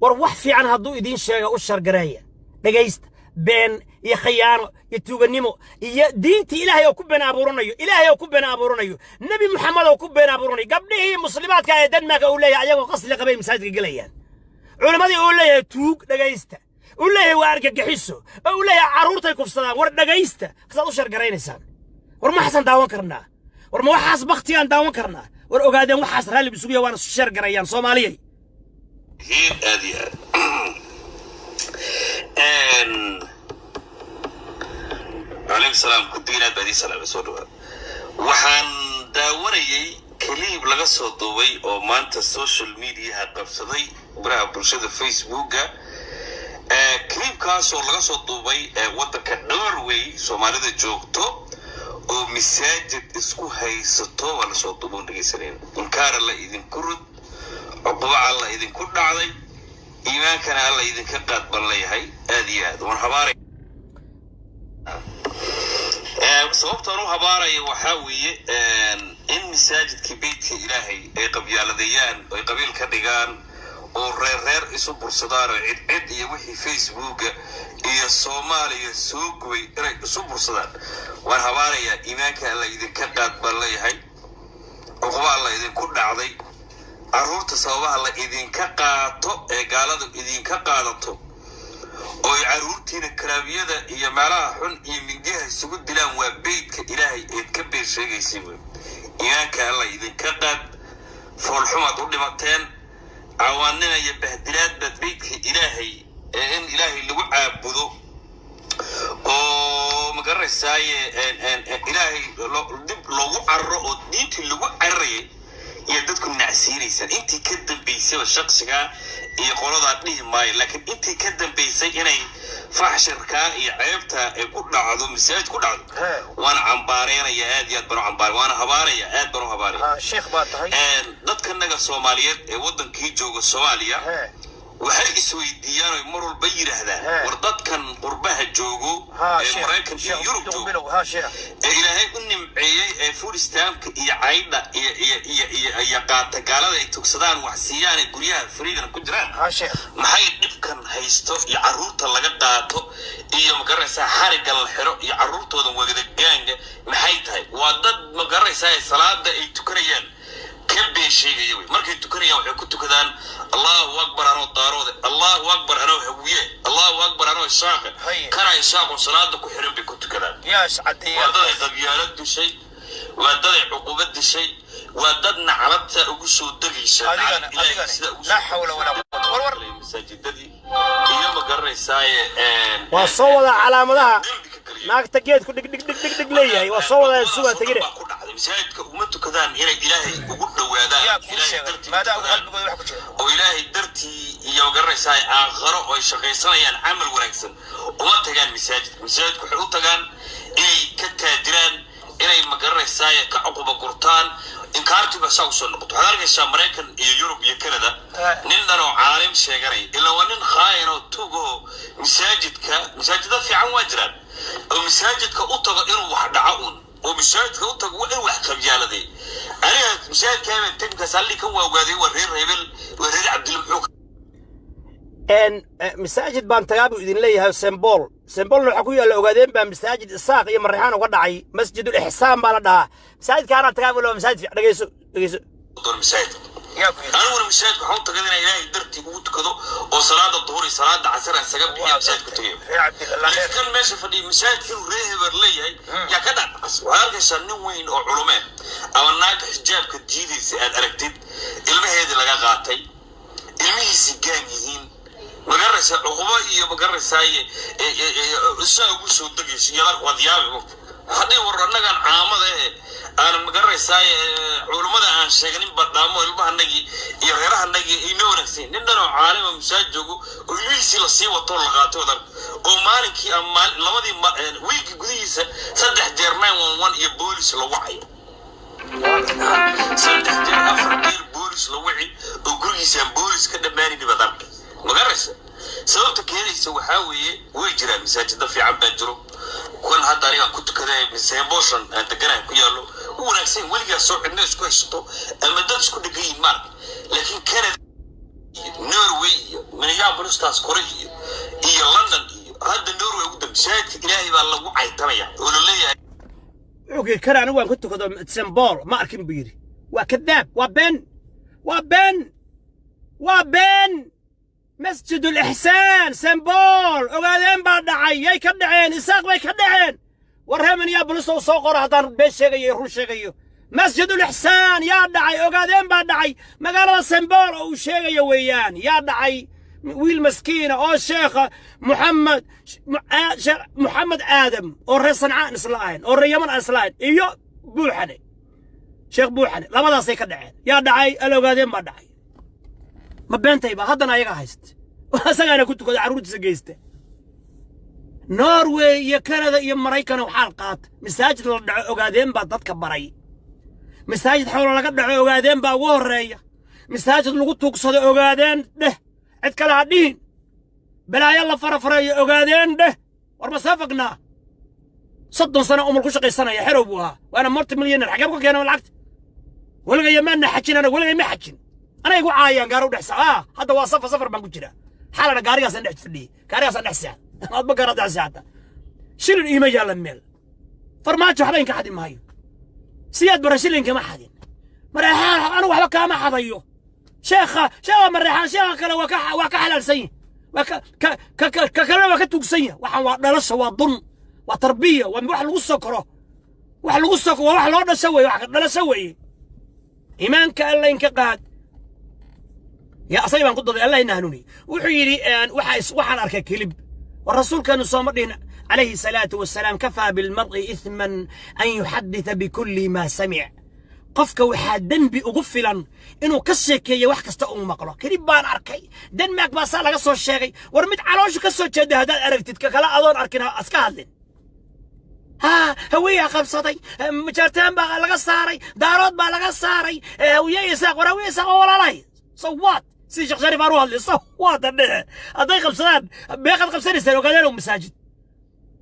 War wax fiican hadduu idiin sheega, u share gareeya, dhegaysta. Been iyo khiyaano iyo tuugannimo iyo diintii Ilaahay oo ku been abuuranayo, Ilaahay oo ku been abuuranayo, Nebi Muxamed oo ku been abuuranayo, gabdhihii muslimaadka ee Denmark uu leeyahay ayagoo qasli qabay masaajidka gelayaan, culimmadii uu leeyahay tuug, dhegaysta, uu leeyahay waa argagixiso, oo uu leeyahay carruurtay kufsadaan. War dhegaysta, kasaad u share garaynaysaan. War ma xasan daawan karnaa? War ma waxaas baktigaan daawan karnaa? War ogaadeen waxaas raalli isugu yahay, waana share garayaan, Soomaaliyay. Hiin aad iyo aad. Calaykum salaam, kudiin aad baa idiin salaamay, soo dhawaada. Waxaan daawanayay clip laga soo duubay oo maanta social mediaha qabsaday, baraha bulshada, Facebooka. Clipkaasoo laga soo duubay waddanka Norway, Soomaalida joogto oo masaajid isku haysato waa lasoo duuba. Dhegeysanayna. Inkaara la idinku rud, cuquba Alla idinku dhacday, iimaankana Alla idinka qaad baan leeyahay. Aad iyo aad waan habaaray. Sababtaan u habaaraya waxaa weeye in masaajidkii beytka Ilaahay ay qabyaaladeeyaan, ay qabiil ka dhigaan, oo reer reer isu bursadaan, oo cid cid iyo wixii Facebooka iyo Soomaaliya soo gubay inay isu bursadaan. Waan habaarayaa. Iimaanka Alla idinka qaad baan leeyahay. Cuquba Alla idinku dhacday. Carruurta sababaha la idinka qaato ee gaaladu idinka qaadato oo ay carruurtiina karaabiyada iyo meelaha xun iyo mindiyaha isugu dilaan waa beytka Ilaahay eed ka been sheegaysay wey. Iimaanka Alla idinka qaad. Foolxumaad u dhimateen, cawaanina iyo bahdilaad baad beytka Ilaahay ee in Ilaahay lagu caabudo oo ma garanaysaaye Ilaahay dib loogu cararo oo diintii lagu cararayay iyo dadku nacsiinaysaan. Intii ka dambaysaba shaksigaa iyo qoladaa dhihi maayo, laakiin intii ka dambaysay inay faxshirkaa iyo ceebtaa ay ku dhacdo, masaajid ku dhacdo, waana cambaareynaya. Aad iyo aad baan u cambaare, waana habaaraya, aad baan u habaaraya. Sheekh baa tahay. Dadkanaga Soomaaliyeed ee waddankii jooga Soomaaliya. Waxay isweydiiyaan oy mar walba yidhaahdaan, war dadkan qurbaha joogo ee Maraykan iyo Yurub joogo Bilow, ha sheekh. ee Ilaahay u nimceeyey, ee food stampka iyo caydha iyo iyo iyo iyo iyo qaata, gaalada ay tugsadaan, wax siiyaan, ee guryaha fariidana ku jiraan, Ha sheekh. maxay dhibkan haysto iyo carruurta laga qaato iyo, magaranaysaa, xarigga la xiro iyo carruurtooda wagada gaanga maxay tahay? Waa dad, magaranaysaa, salaada ay tukanayaan ka been sheegaya wey. Markay tukanayaan waxay ku tukadaan "Allahu akbar anoo Daaroode, Allahu akbar anoo Hawiye, Allahu akbar anoo Isaaqa." Kana Isaaqo salaada ku xiran bay ku tukadaan. Yaa iscadeeya. Waa dad ay qabyaalad dishay, waa dad ay cuqubad dishay, waa dad nacladta ugu soo degaysa. Adigana. Naclad Ilaahay Adigana. sida ugu Laa soo xawla walaa quwwata. War war. Masaajidadii iyo, ma garanaysaaye, Waa soo wadaa calaamadaha. Dembi ka geliya. Naagta geedku dhig dhig dhig dhig dhig leeyahay waa soo wadaa, sugaa tegine. Baa ku dhacday. Masaajidka uma tukadaan inay Ilaahay ugu dhowaadaan, Ilaahay dartii u tukadaan oo Ilaahay dartii iyo, ma garanaysaa, aakharo oo ay shaqaysanayaan camal wanaagsan uma tagaan masaajidka. Masaajidka waxay u tagaan inay ka taajiraan, inay, ma garanaysaa, ka cuquba gurtaan. Inkaartii baa saa usoo noqoto. Waxaad arkaysaa Maraykan iyo Yurub iyo Canada nin dhan oo caalim sheeganaya, ilaa waa nin khaayan oo tug oo masaajidka, masaajida fiican waa jiraan, oo masaajidka u tago inuu wax dhaco un, oo masaajidka u tago inuu wax qabyaaladay. Aniga masaajidka hebel tegmkaas halli kan waa ogaaday, waa reer hebel, waa reer Cabdille, muxuu Masaajid baan tagaa buu idin leeyahay Sembol. Sembolna waxaa ku yaalla Ogaadeen baa masaajid Isaaq iyo Marixaan uga dhacay. Masjidul Ixsaan baa la dhahaa masaajidkaanaa tagaa buu leeyahay. Masaajid dhegeyso, dhegeyso. Doon masaajidka. Aniguna masaajidka waxaan u tagay inaan Ilaahay dartii ugu tukado oo salaada duhur iyo salaada casar aan isaga bixiya masaajidka tagayo. Laakiin kan meesha fadhiya masaajidka inuu reer hebel leeyahay yaa ka dhacdhacas. Waxaad arkaysaa nin weyn oo culumeen ama naag xijaabka jiidaysa aad aragtid, ilmaheedii laga qaatay, ilmihiisi gaan yihiin, magaraysaa, cuqubo iyo, magaraysaaye, saa ugu soo degayso iyo waad yaabi mogta. Haddii war annagaan caamada eh aan, magaraysaaye, culummada aan sheegnin badhaamo, ilmahanagii iyo reerahanagii inoo wanaagsan. Nin dhan oo caalima masaajid joogo oo ilmihiisii lasii wato, la qaatay wadan, oo maalinkii ama labadii wiigii gudihiisa saddex jeer 911 iyo boolis la wacayo, saddex jeer, afar jeer boolis la wici, oo gurigiisaan boolis ka dhammaanayni baad arkay. Magaraysa sababta keenaysa waxaa weeye, way jiraan masaajida fiican baa jiro. Kuwan hadda anigaan ku tukaday Seeboshan aan deganahay ku yaallo u wanaagsan, weligaa soo cidno isku haysato ama dad isku dhegan yihin maarka. Laakiin Canada iyo Norway iyo Minneapolistaas kore iyo London iyo hadda Norway ugu dambe, masaajidka Ilaahay baa lagu caytamaya oo la leeyahay. Wuxuu yidhi kan anigu waan ku tukado Sembol ma arkin buu yidhi. Waa kadaab, waa been, waa been, waa been. Masjid Ulixsaan Sembol Ogaadeen baa dhacay. Yay ka dhaceen? Isaaq bay ka dhaceen. War reer Minneapolis oo soo qora haddaan been sheegayo iyo run sheegayo. Masjid Ulixsaan yaa dhacay? Ogaadeen baa dhacay. Magaalada Sembol oo uu sheegayo weeyaan. Yaa dhacay? Wiil maskiina oo sheekha Muxamed, Sheekh Muxamed Aadam, oo reer Sancaan isla ahayn, oo reer Yaman aan isla ahayn, iyo Buuxane, Sheekh Buuxane, labadaasay ka dhaceen. Yaa dhacay? Al Ogaadeen baa dhacay. Ma beentayba? Haddana ayaga haysta, isagaana ku tukada, carruurtiisa geysta. Norway iyo Canada iyo Maraykan waxaal qaata masaajid la dhaco Ogaadeen baa dadka baray. Masaajid xoolo laga dhaco Ogaadeen baa ugu horreeya. Masaajid lagu tuugsado Ogaadeen dheh, cid kale ha dhihin. Balaayo la farafareeyo Ogaadeen dheh. War ma safagnaa? 30 sano umar ku shaqaysanaya xerow buu ahaa, waana multi millionaire. Xagee ku keena lacagta? Weligay maana xajin, anaga weligay ma xajin. Anay igu caayaan gaaro dhex ah. Hadda waa safar, safar baan ku jiraa. Xalana gaarigaasaan dhex fadhiyey, gaarigaasaan dhex seexda, adba gaaraad dhex seexata. Shilin iima yaalla meel. Farmaajo waxba inka xadi maayo. Siyaad Bara shilinka ma xadin. Mareexaan anigu waxba kaama xadayo. Sheekha, sheekha Mareexaan, sheekha kale waa ka xalaalsan yahay, waa ka ka ka ka kalena waa ka tuugsan yahay. Waxaan waa dhalasha, waa dun, waa tarbiya, waa wax lagu soo koro, wax lagu soo waa wax loo dhasho weeye, wax dhalasho weeye. Iimaanka Alla inka qaad yaa asagay baan ku daday. Allah ina hanuuniye. Wuxuu yidhi waxaan arkay kilib. War rasuulkeenu sooma dhihin calayhi salaatu wasalaam: "Kafaa bilmar'i ithman an yuxadditha bikulli maa samic"? Qofka waxaa dembi ugu filan inuu ka sheekeeyo wax kasta uu maqlo. Kilib baan arkay, Denmark baa saa laga soo sheegay. War mid caloosha ka soo jeeda haddaad aragtid, ka kale adoon arkin ha iska hadlin. Haa, Hawiyaa qabsaday, Majaartaan baa laga saaray, Daarood baa laga saaray, Hawiye Isaaq. War Hawiye Isaaq oo walaalahay, so what? Si Sheekh Shariif aan u hadlayso waa dandhehe. Hadday qabsadaan, meeqaad qabsanayseen, ogaadeen, masaajid?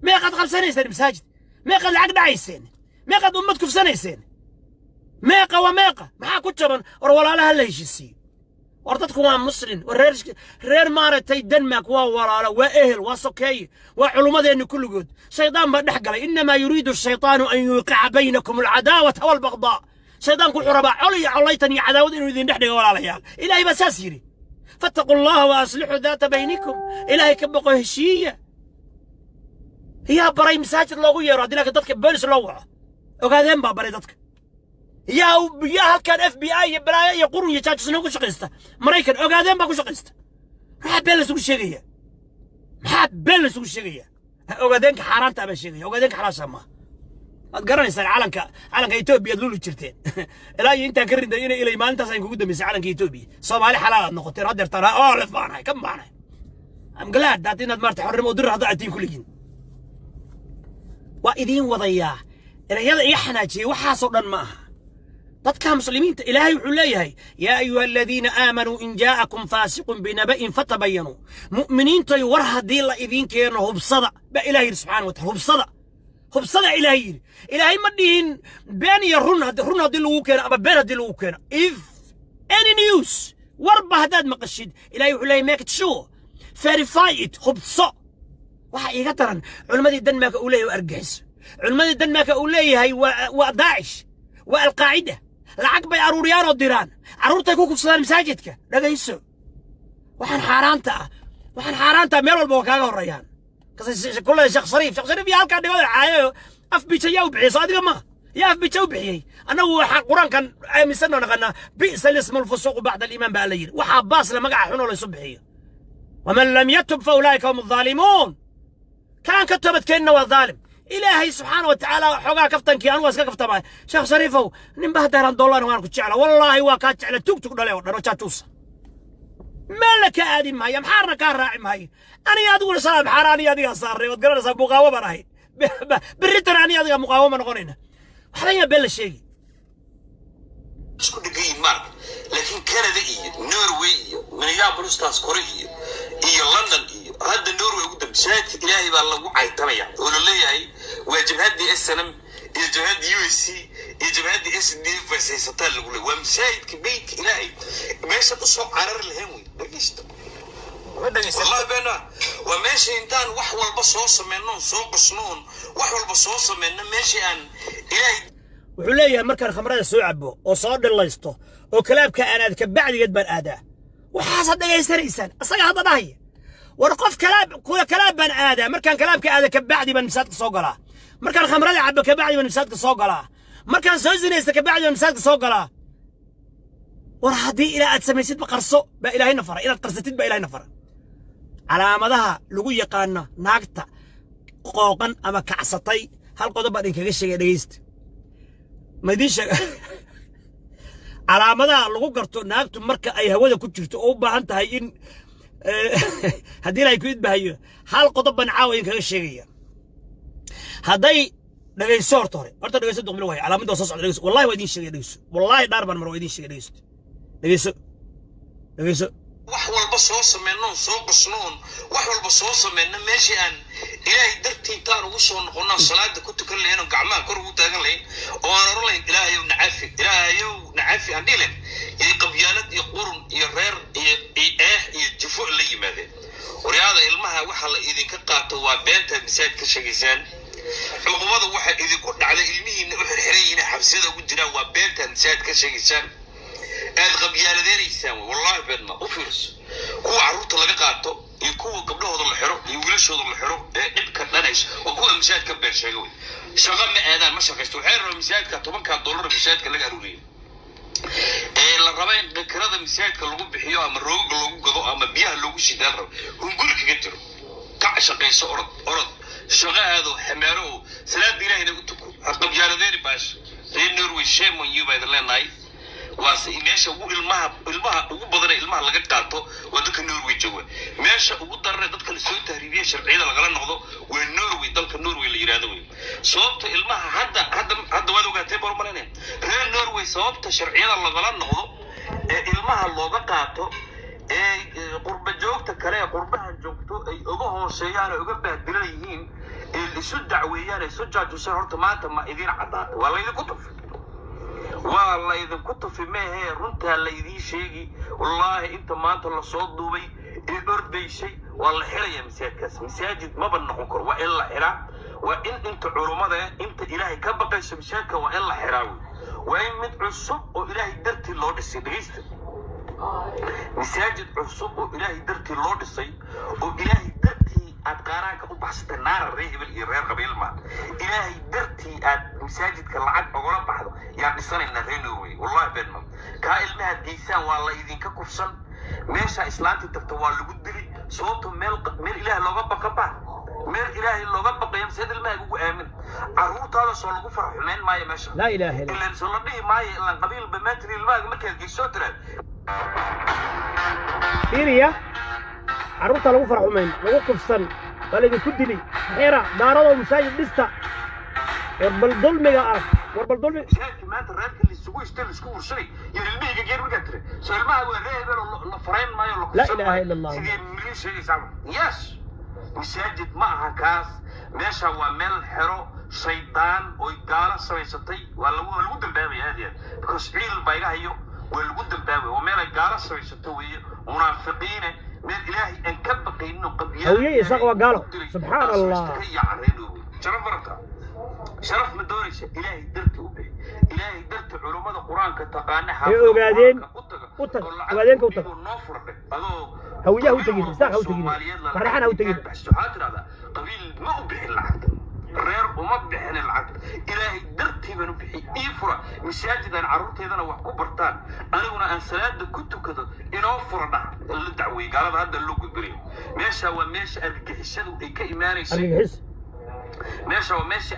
Meeqaad qabsanayseen masaajid? Meeqaad lacag dhacayseen? Meeqaad ummad kufsanayseen? Meeqa waa meeqa? Maxaa ku jaban? War walaalaha la heshiisiiyo. War dadku waa Muslin. War reer maaragtay Denmark waa walaalo, waa ehel, waa sokeeye, waa culummadeenni kulligood. Shaydaan baa dhex galay. إنما يريد الشيطان أن يوقع بينكم العداوة والبغضاء. Shaydaanku wuxuu rabaa col iyo collaytan iyo cadaawad inuu idin dhex dhigo. Walaalayaal, Ilaahay baa saas yidhi: فاتقوا الله وأصلحوا ذات بينكم. Ilaahay ka boqo, heshiiya. Yaa baray masaajid loogu yeero haddii laakiin dadka boolis loo waco? Ogaadeen baa baray dadka. Yaa halkan FBI iyo balaayo iyo qurun iyo jaajusnimo ku shaqaysta Maraykan? Ogaadeen baa ku shaqaysta. Maxaa been laysugu sheegaya? Maxaa been laysugu sheegaya? Ogaadeenka xaaraanta baa sheegaya, ogaadeenka xalaasha maaha. Waad garanaysaan calanka Etoobiya aad luli jirteen ilaa iyo intaan ka rinday inay ilay maalintaas ayn kugu dambaysay calanka Etoobiya. Soomaali xalaal aad noqoteen haddeertaan oo lef baanahay kan baanahay. I'm glad that inaad maarta xornimo u dirir hadda aad tihiin kulligiin. Waa idiin wadayaa erayada iga xanaajiyey. Waxaasoo dhan ma aha. Dadka Muslimiinta Ilaahay wuxuu leeyahay: يا أيها الذين آمنوا إن جاءكم فاسق بنبإ فتبينوا. Mu'miniintay, war haddii la idiin keeno, hubsada baa Ilahay yidhi subxaana wa taala. Hubsada, hubsada Ilaahay yidhi. Ilaahay ma dhihin been iyo run. Run haddii lagu keeno ama been haddii lagu keeno, if any news, warba haddaad maqashid, Ilahay wuxuu leeyahay: make it sure, verify it, hubso. Waxa iiga daran culimmadii Denmarka uu leeyahay waa argaxiso, culimmadii Denmarka uu leeyahay waa Daacish, waa Alqaacida, lacag bay aruuriyaan oo diraan, carruurtay ku kufsadaan masaajidka. Dhagayso, waxaan xaaraanta ah, waxaan xaaraanta ah meel walba waa kaaga horreeyaan. Kulle Sheekh Shariif, Sheekh Shariif iyo halkaa dhigada caayayo af bija yaa u bixiyey? Soo adiga ma yaa af bija u bixiyey? Annagu waxaan Qur-aankan aaminsan oo naqanaa: بئس الاسم الفسوق بعد الإيمان baa Alla yidhi. Waxaa baasle magaca xunoo laysu bixiyo. ومن لم يتب فأولئك هم الظالمون. Kaan ka toobadkeenna waa dhaalim. Ilaahay subxaana wa tacaala xoogaa kaftankii anu waa iska kaftamaya. Sheekh Shariifow, ninba haddaaraan dollar waan ku jecla, wallaahi waa kaa jecla. Tug tug dhale oo dhan oo jaajuusa meel ka aadi maayo, maxaarna kaa raaci maayo. Aniga adiguna salaam xaara aniga adigaa saarnay, waad garanaysaa, muqaawama baan ahayd. Berritan aniga adigaa muqaawama noqonayna. Waxba yaa been la sheegi. Isku dhegan yihiin maarka, laakiin Canada iyo Norway iyo Minneapolistaas kore iyo London iyo hadda Norway ugu dambe, masaajidka Ilaahay baa lagu caytamaya oo la leeyahay waa jabhaddii SNM iyo jabhaddii USC iyo jabhaddii SDF bay haysataan lagu leeyahay. Waa masaajidka, beytka Ilaahay, meeshaad usoo carari lahayn wey. Dhegeysta, wallahi beena waa meesha intaan wax walba soo sameyno, soo qosnoon, wax walba soo sameyno, meeshii aan Ilaahay Wuxuu leeyahay markaan khamrada soo cabo oo soo dhilaysto oo kalaabka aan aad ka bacdigeed baan aadaa. Waxaasaad dhegaysanaysaan, asaga hadda dhahaya. War qof kalaab kula kalaab baan aadaa, markaan kalaabka aada ka bacdi baan masaajidka soo galaa, markaan khamrada cabo ka bacdi baan masaajidka soo galaa, markaan soo zinaysta ka bacdi baan masaajidka soo galaa. War haddii ilaa aad samaysidba qarso baa Ilaahayna faray. Inaad qarsatid baa Ilaahayna faray. Calaamadaha lagu yaqaano naagta qooqan ama kacsatay hal qodob baan idinkaga sheegay, dhegaysta. Ma idiin sheeg calaamadaha lagu garto naagtu marka ay hawada ku jirto oo u baahan tahay in haddii Ilaahay ku idbahayo? Hal qodob baan caawa idinkaga sheegaya. Hadday dhegayso, horta hore, horta dhegayso, duqbil waay calaamadda waa soo socda. Dhegayso, wallahi waa idiin sheegaya, dhegayso. Wallahi dhaar baan mar waa idiin sheegay. Dhegayso, dhegayso, dhegayso. Wax walba soo sameynoon, soo qosnoon, wax walba soo sameyno, meeshii aan Ilaahay dartii intaan ugu soo noqono salaada ku tukan lahayn oo gacmaha kor ugu taagan lahayn oo aan oran lahayn "Ilaahayow nacafi, Ilaahayow nacafi" aan dhihi lahayn, yay qabyaalad iyo qurun iyo reer iyo eex iyo jufo la yimaadeen. Waryaada, ilmaha waxa la idinka qaato waa beenta masaajid ka sheegaysaan. Cuqubada waxa idinku dhacday, ilmihiina u xirxiran yihiin, xabsiyada ugu jiraan, waa beenta masaajid ka sheegaysaan, aad qabyaaladeenaysaan. Wallahi beenma u fiirso kuwa carruurta laga qaato iyo kuwa gabdhahooda la xiro iyo wiilashooda la xiro ee dhibka dhanayso waa kuwa masaajidka been sheega wey. Shaqo ma aadaan, ma shaqaysto. Waxay rabaan masaajidka 10-kaa dollar masaajidka laga aruuriyo ee la raba in kirada masaajidka lagu bixiyo ama roogaga loogu gado ama biyaha loogu shidaan rabo. Hunguri kaga jiro. Kac, shaqayso, orod, orod, shaqo aado, xamaaro oo salaada Ilaahayna u tuko. Ha qabyaaladeeni baasha. Reer Norway, shame on you baa idin leenahay. Waase meesha ugu ilmaha ugu badan ee ilmaha laga qaato waa dadka Norway jooga. Meesha ugu darane dadka lasoo tahriibiye, sharciyada lagala noqdo, waa Norway, dalka Norway la yidhahdo wey. Sababta ilmaha hadda waad ogaatee baan u malaynaya, reer Norway, sababta sharciyada lagala noqdo ee ilmaha looga qaato. hooseeyaan oo uga bahdilan yihiin ee isu dacweeyaan, ee isu jaajusaan. Horta maanta ma idiin caddaatay? Waa laydinku tufi, waa laydinku tufi. Meehee, runtaa laydiin sheegi. Wallaahi, inta maanta lasoo duubay ee ordaysay, waa la xirayaa masaajidkaas. Masaajid maba noqon karo, waa in la xiraa. Waa in inta culummada, inta Ilaahay ka baqayso, masaajidka waa in la xiraa wey. Waa in mid cusub oo Ilaahay dartii loo dhisay, dhegeysta, masaajid cusub oo Ilaahay dartii loo dhisay, oo Ilaahay dartii aad qaaraanka u baxsatay, naara reer hebel iyo reer qabiilma, Ilaahay dartii aad masaajidka lacag ogala baxdo yaan dhisanaynaa, reer Norway. Wallahi beenma. Kaa ilmahaad geysaan waa la idinka kufsan. Meesha islaantii tagta waa lagu dili. Sababto meel Ilaahay looga baqa ba, meel Ilaahay looga baqayo masaajid ilmahaaga ugu aamin. Carruurtaada soo lagu fara xumeyn maayo meesha. Laa ilaaha illa. Ilan soo la dhihi maayo, ilan qabiilba maantiri ilmahaaga markaad geysoo tiraad. Fiiriya, carruurta lagu faraxumayn, lagu kufsan, waa laydinku dili. Xira daaradoo, masaajid dhista. War bal dulmiga arag, war bal dulmi. Masaajidka maanta reerka laisugu istay, laisku wursanay iyo ilmahayga geer markaad tiri, soo ilmaha waa reer hebel oo la farayn maayo, la Laa kufsan ilaaha maayo. illa Allah. Sidee milyan sheegaysaa? Yes, masaajid ma aha kaas. Meesha waa meel xero shaydaan oy gaalo samaysatay. Waa lagu dambaabaya aad iyo aad, because ciil baa iga hayo. Waa lagu dambaabaya, waa meel ay gaalo samaysato weeye, munaafiqiine, meel Ilaahay aan ka baqaynin oo qabyaal. Hawiye iyo Isaaq waa gaalo. Subxaan Allah. Ka yaacreen. Sharaf barata, sharaf ma doonaysa? Ilaahay darti u bixi, Ilaahay darti culummada Qur-aanka taqaana. Ay Ogaadeen u taga. U tag, Oo lacag Ogaadeenka u tag. dhigo, noo furdhay adoo Hawiyaha u qabiil tegin, walba Isaaq ha u tegin, Soomaaliyeed la Farxaan ha u tegin. lacag baxso. Waxaa tidhahdaa, qabiil ma u bixin lacagta, reer uma bixin lacagta, Ilaahay dartii baan u bixi. Ii fura masaajid aan carruurteedana wax ku bartaan, aniguna aan salaada ku tukado, inoo fura dhah. La dacweeyey gaalada hadda loo gudbinayo. Meesha waa meesha argagixisadu ay ka imaanaysay. Argagixis. Meesha waa meesha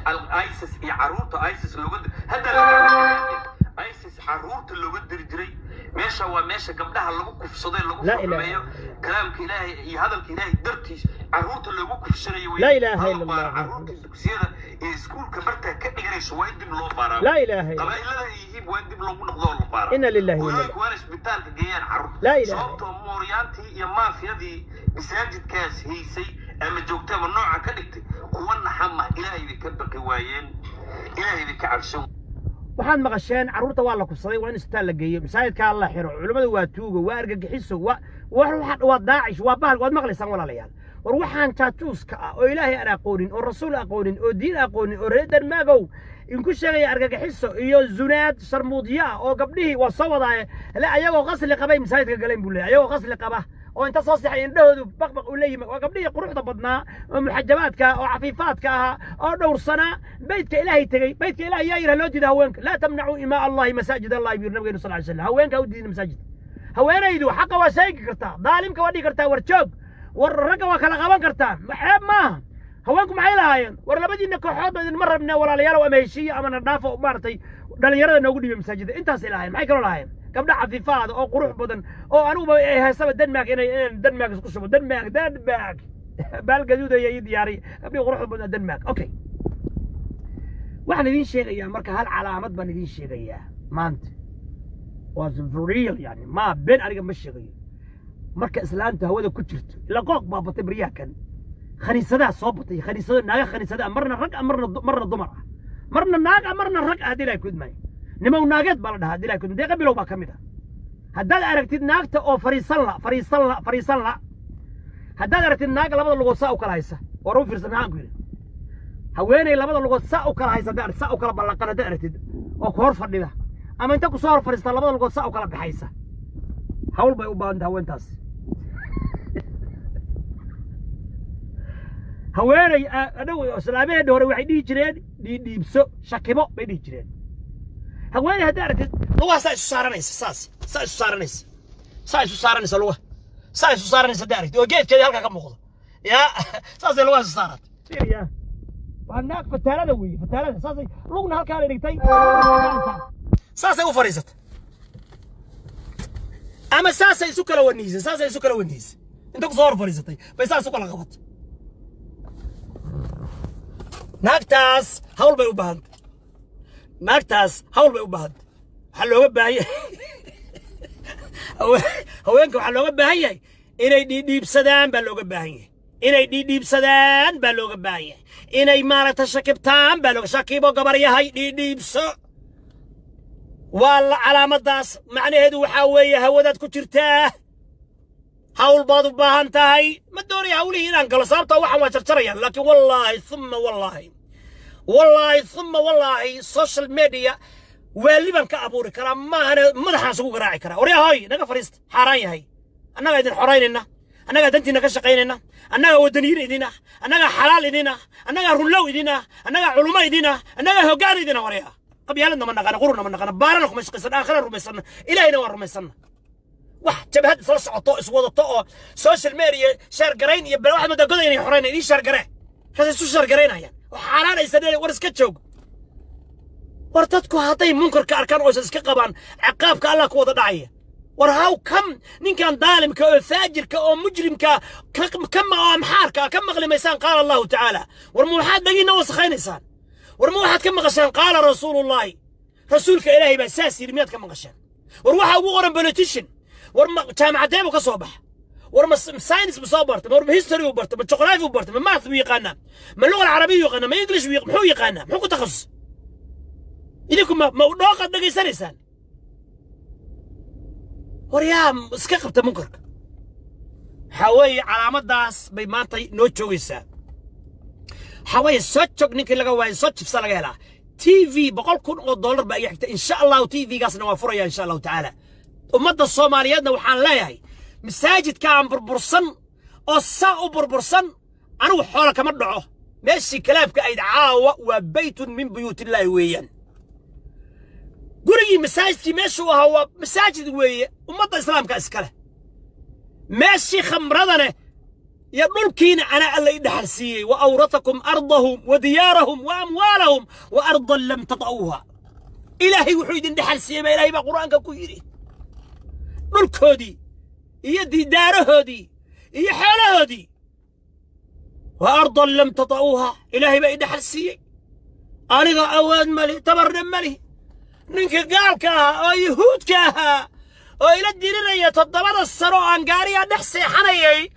ISIS iyo caruurta ISIS looga hadda ISIS caruurta looga diri jiray. Meesha waa meesha gabdhaha lagu kufsaday, lagu Laa ilaaha. furmeeyo. Kalaamka Ilaahay iyo hadalka Ilaahay dartiis caruurta loogu kufsanayo wey. Laa ilaaha Hala illa baaro Allah. Caruurta dugsiyada iyo iskuulka bartaa ka dhiganayso waa in dib loo baaraa. Laa ilaaha illa. Qabaa'ilada ay yihiin waa in dib loogu noqdo oo la baaraa. Inna lillahi wa inna Hooyooyinku waa in isbitaalka geeyaan caruurta. Laa ilaaha. Sababtoo mooryaantii iyo maafiyadii masaajidkaas haysay ama joogtay ama nooca ka dhigtay kuwa naxama, Ilaahay bay ka baqi waayeen, Ilaahay bay ka cabsan. Waxaad maqasheen, carruurta waa la kufsaday, waa in isbitaal la geeyo, masaajidkaa la xiro, culimmadu waa tuugo, waa argagixiso, waa Daacish, waa bahal. Waad maqlaysaan, walaalayaal. War waxaan jaajuuska ah oo Ilaahay aan aqoonin oo Rasuul aqoonin oo diin aqoonin oo reer Denmaagow inku sheegaya argagixiso iyo zunaad sharmuudyo ah oo gabdhihii waa soo wadaaye le, ayagoo qasli qabay masaajidka galeen buu leeyahay, ayagoo qasli qaba oo inta soo sixay indhahoodu baqbaq u leeyihin. Waa gabdhihii quruxda badnaa oo muxajabaadka oo cafiifaadka ahaa oo dhowrsanaa, beydka Ilaahay tegey. Beydka Ilaahay yaa yidhaha loo diida haweenka? Laa tamnacuu imaa Allahi masaajid Allahi, buu yidhi nabigeenu sal ly slam. Haweenka u diidina masaajidka. Haweenaydu xaqa waa sheegi kartaa, daalimka waa dhigi kartaa war joog, war ragga waa kala qaban kartaa, ceeb maaha. Haweenku maxay lahaayeen? War labadiinna kooxood ba idinma rabnaa, walaalayaalow, ama heshiiya ama na dhaafo, maaragtay, dhalinyarada noogu dhiibay masaajida. Intaasay lahaayeen. Maxay kaloo lahaayeen? Gabdha cafiifaada oo qurux badan oo aniguba ay haysaba Denmark inaan Denmark isku shubo. Denmark, Denmark baal gaduudaya ii diyaariy gabdhihii quruxda badnaa Denmark. Okay, waxaan idiin sheegayaa marka hal calaamad baan idiin sheegayaa maanta. Waa for real, yani ma been aniga ma sheegayo. Marka islaanta hawada ku jirto, ila qooq baa batay baryahan, khaniisadaha soo batay, khaniisado, naaga khaniisada ah, marna rag ah, marna dumar ah, marna naag ah, marna rag ah. Haddii Ilahay kudmaayo, nimow naageed baa la dhahaa. Haddii Ilahay kudmaayo, deeqa bilow baa ka mid ah. Haddaad aragtid naagta oo fariisan la, fariisan la, fariisan la, haddaad aragtid naag labada lugood saa u kala haysa, war u fiirsa, maxaan ku yidhi? Haweeney labada lugood saa u kala haysa haddaad saa u kala ballaqan haddaad aragtid oo ku hor fadhida ama inta kusoo hor fadhiista labada lugood saa u kala baxaysa, hawl bay u baahan tahay haweentaas. Haweeney adhow islaamaheedha hore waxay dhihi jireen dhiidhiibso, shakibo bay dhihi jireen. Haweeney haddaad aragtid lugaha saa isu saaranaysa, saas saa isu saaranaysa, saa isu saaranaysa, lugaha saa isu saaranaysa haddaad aragtid oo geedkeedii halkaa ka muuqdo, yaa saasay lugaha isu saaratay. Fiiriya, waa naag fataalada weeye, fataalada. Saasay lugna halkaa la dhigtay, saasay u fadhiisatay ama saasay isu kala waniisay, saasay isu kala waniisay, inta kusoo hor fadhiisatay bay saas u kala qabatay. Naagtaas hawl bay u baahantay, naagtaas hawl bay u baahantay. Waxaa looga baahan yahay haweenka, waxaa looga baahan yahay inay dhiidhiibsadaan baa looga baahan yahay. Inay dhiidhiibsadaan baa looga baahan yahay, inay maaragta shakibtaan baa looga shakibo. Gabar yahay, dhiidhiibso. Waa la calaamaddaas macnaheedu waxaa weeye hawadaad ku jirtaa, hawl baad u baahan tahay. Ma doonaya hawlihii inaan galo, sababtoo waxaan waa jarjarayaan, laakiin wallaahi uma wallaahi, wallaahi uma wallaahi, social media waali baan ka abuuri karaa, maahane madaxaan isugu garaaci karaa. Waryahoy, naga fadhiista, xaaraan yahay. Annagaa idin xoraynayna, annagaa dantiina ka shaqaynayna, annagaa waddaniyiin idin ah, annagaa xalaal idin ah, annagaa runlow idin ah, annagaa culummo idin ah, annagaa hoggaan idin ah. Waryaa, qabyaaladna ma naqana, quruna ma naqana, baarana kuma shaqaysan, aakhira rumaysanna, Ilaahayna waan rumaysanna. Wax jabhad isla socoto, iswadato oo social media share garayn iyo bal waxaad moodaa goday inay xoraynayaan. Ii share garee, kaas isu share garaynayaan oo xaaraanaysa. War iska joog. War dadku hadday munkarka arkaan oo iska qabaan, ciqaabka Allah ku wada dhacaya. War how come ninkan daalimka oo faajirka oo mujrimka ka oo amxaarka ka maqli maysaan qaala Allahu tacaala? War ma waxaad dhagiinna wasakhaynaysaan? War ma waxaad ka maqashaan qaala rasuulullaahi, rasuulka Ilaahay baa saas yidhi, miyaad ka maqashaan? War waxaa ugu qoran politician. War ma jaamacadeebu ka soo baxa? War ma science bu soo bartay? Ma history u bartay? Ma geography u bartay? Ma math buu yaqaanaa? Ma luga alcarabiya yaqaanaa? Ma English buu? Muxuu yaqaanaa? Muxuu ku takhasus? Idinku ma dhooqaad dhegaysanaysaan? War yaa iska qabta munkarka? Waxaa weeye calaamaddaas bay maanta noo joogaysaa. Waxaa weeye soo jog ninkii laga waayo, soo jibsa laga helaa. TV $100,000 baa iga xigta, insha Allahu. TV-gaasna waa furaya, insha Allahu tacaala. Ummadda Soomaaliyeedna waxaan leeyahay, masaajidkaan burbursan oo saa u burbursan, anigu xoola kama dhaco. Meeshii kalaabka ayd caawa waa baytun min buyuutillaahi weeyaan. Gurigii masaajidkii meeshuu ahaa waa masaajid weeye, ummadda Islaamka iskale. Meeshii khamradane iyo dhulkiina anaa Alla i dhaxal siiyey. Wa awratakum ardahum wa diyaarahum wa amwaalahum wa ardan lam tata'uuha. Ilaahay wuxuu idin dhaxal siiyey baa Ilaahay baa Qur'aanka ku yidhi, dhulkoodii iyo didaarahoodii iyo xoolahoodii. Wa ardan lam tata'uuha, Ilaahay baa i dhaxal siiyey. Aniga awood mali, tabarna mali. Ninkii gaalka ahaa oo Yuhuudka ahaa oo ila dirinaya 7da sano oo aan gaarigaa dhex seexanayay,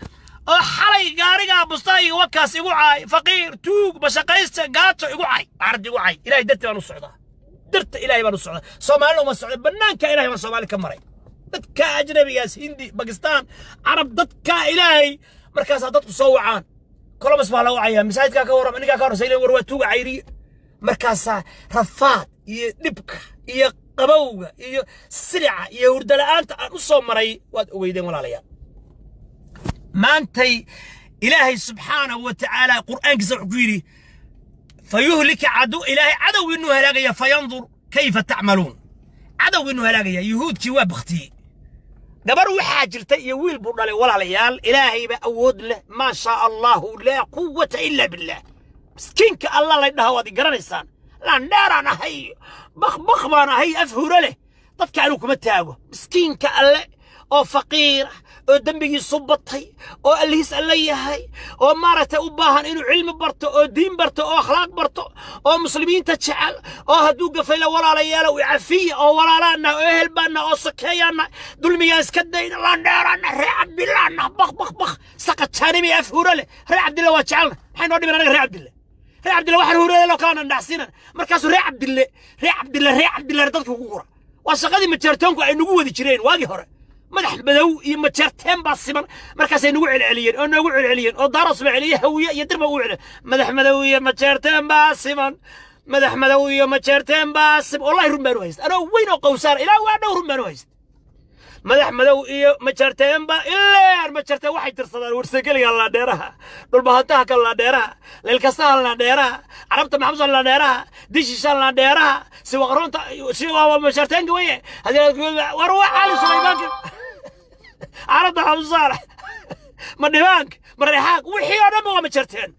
oo xalay gaarigaa bustaayiga wakaas igu caay, faqiir, tuug, mashaqaysta, gaajo igu caay, cardi igu caay. Ilahay darti baan u socdaa, darta Ilahay baan u socdaa. Soomaalina uma socda, bannaanka Ilahay baan Soomaali ka maray. Dadka ajnabigaas, Hindi, Bakistaan, Carab, dadka Ilaahay. Markaasaa dadku soo wacaan. Columbus baa la wacayaa, masaajidkaa ka warrama, ninkaa ka warrama, war waa tuuga cayriye. Markaasaa rafaad iyo dhibka iyo qabowga iyo silica iyo hurdala'aanta aan u soo maray waad ogeydeen, walaalayaal. Maantay Ilaahay subxaanahu wa tacaala Qur'aankiisa wuxuu ku yidhi: fayuhlika cadu, Ilaahay cadowgiinuu halaagaya, fayandur kayfa tacmaluun. Cadowgiinuu halaagaya. Yuhuudkii waa baktiyey. Gabar waxaa jirta iyo wiil buu dhalay. Walaalayaal, Ilaahay baa awood leh, maa shaa Allahu laa quwata ila billah. Miskiinka Allah lay dhaha, waad i garanaysaan, laandheeraan ahay, bakbak baan ahay, af hure leh, dadka anigu kuma taago. Miskiinka Alle oo faqiir ah oo dembigiisu batay oo Allihiis Alle yahay oo maaragtay u baahan inuu cilmi barto oo diin barto oo akhlaaq barto oo muslimiinta jecel oo hadduu gafayla, walaalayaalo, cafiya, oo walaalaana oo ehel baana oo sokeeyaana, dulmigaan iska dayna. Laandheeraana, ree Cabdillaana, bak bak bak, saqajaanimi, af hure leh. Ree Cabdilla waa jecelna, maxay noo dhiman anaga? Ree Cabdille, ree Cabdille, waxaan hurada loo kalana dhacsiinan. Markaasuu ree Cabdille, ree Cabdille, ree Cabdille dadka ku gura. Waa shaqadii majeertoonku ay nagu wadi jireen waagii hore. Madax madow iyo majeerteen baa siman. Markaasay nagu celceliyeen oo noogu celceliyeen oo Daaros ba celiye, Hawiye iyo Dirba ugu celiye. Madax madow iyo majeerteen baa siman, madax madow iyo majeerteen baa siman. Wallahi run baan u haysta, anoo weyn oo qowsaar ilaa waa dhow, run baan u haysta. Madax madow iyo majeerteen baa ileen majeerteen waxay tirsadaan Warsageliga laadheeraha, Dhulbahantaha ka laadheeraha, Leelkasaha laadheeraha, Carabta Maxamusa laadheeraha, Dishisha laadheeraha, Siwaqroonta siwa majeerteenka weye. War waa Cali Sulaymaanka, Carabta Maxamusaar, ma dhibaanka, ma reexaaq, wixii oo dhan ba waa majeerteen.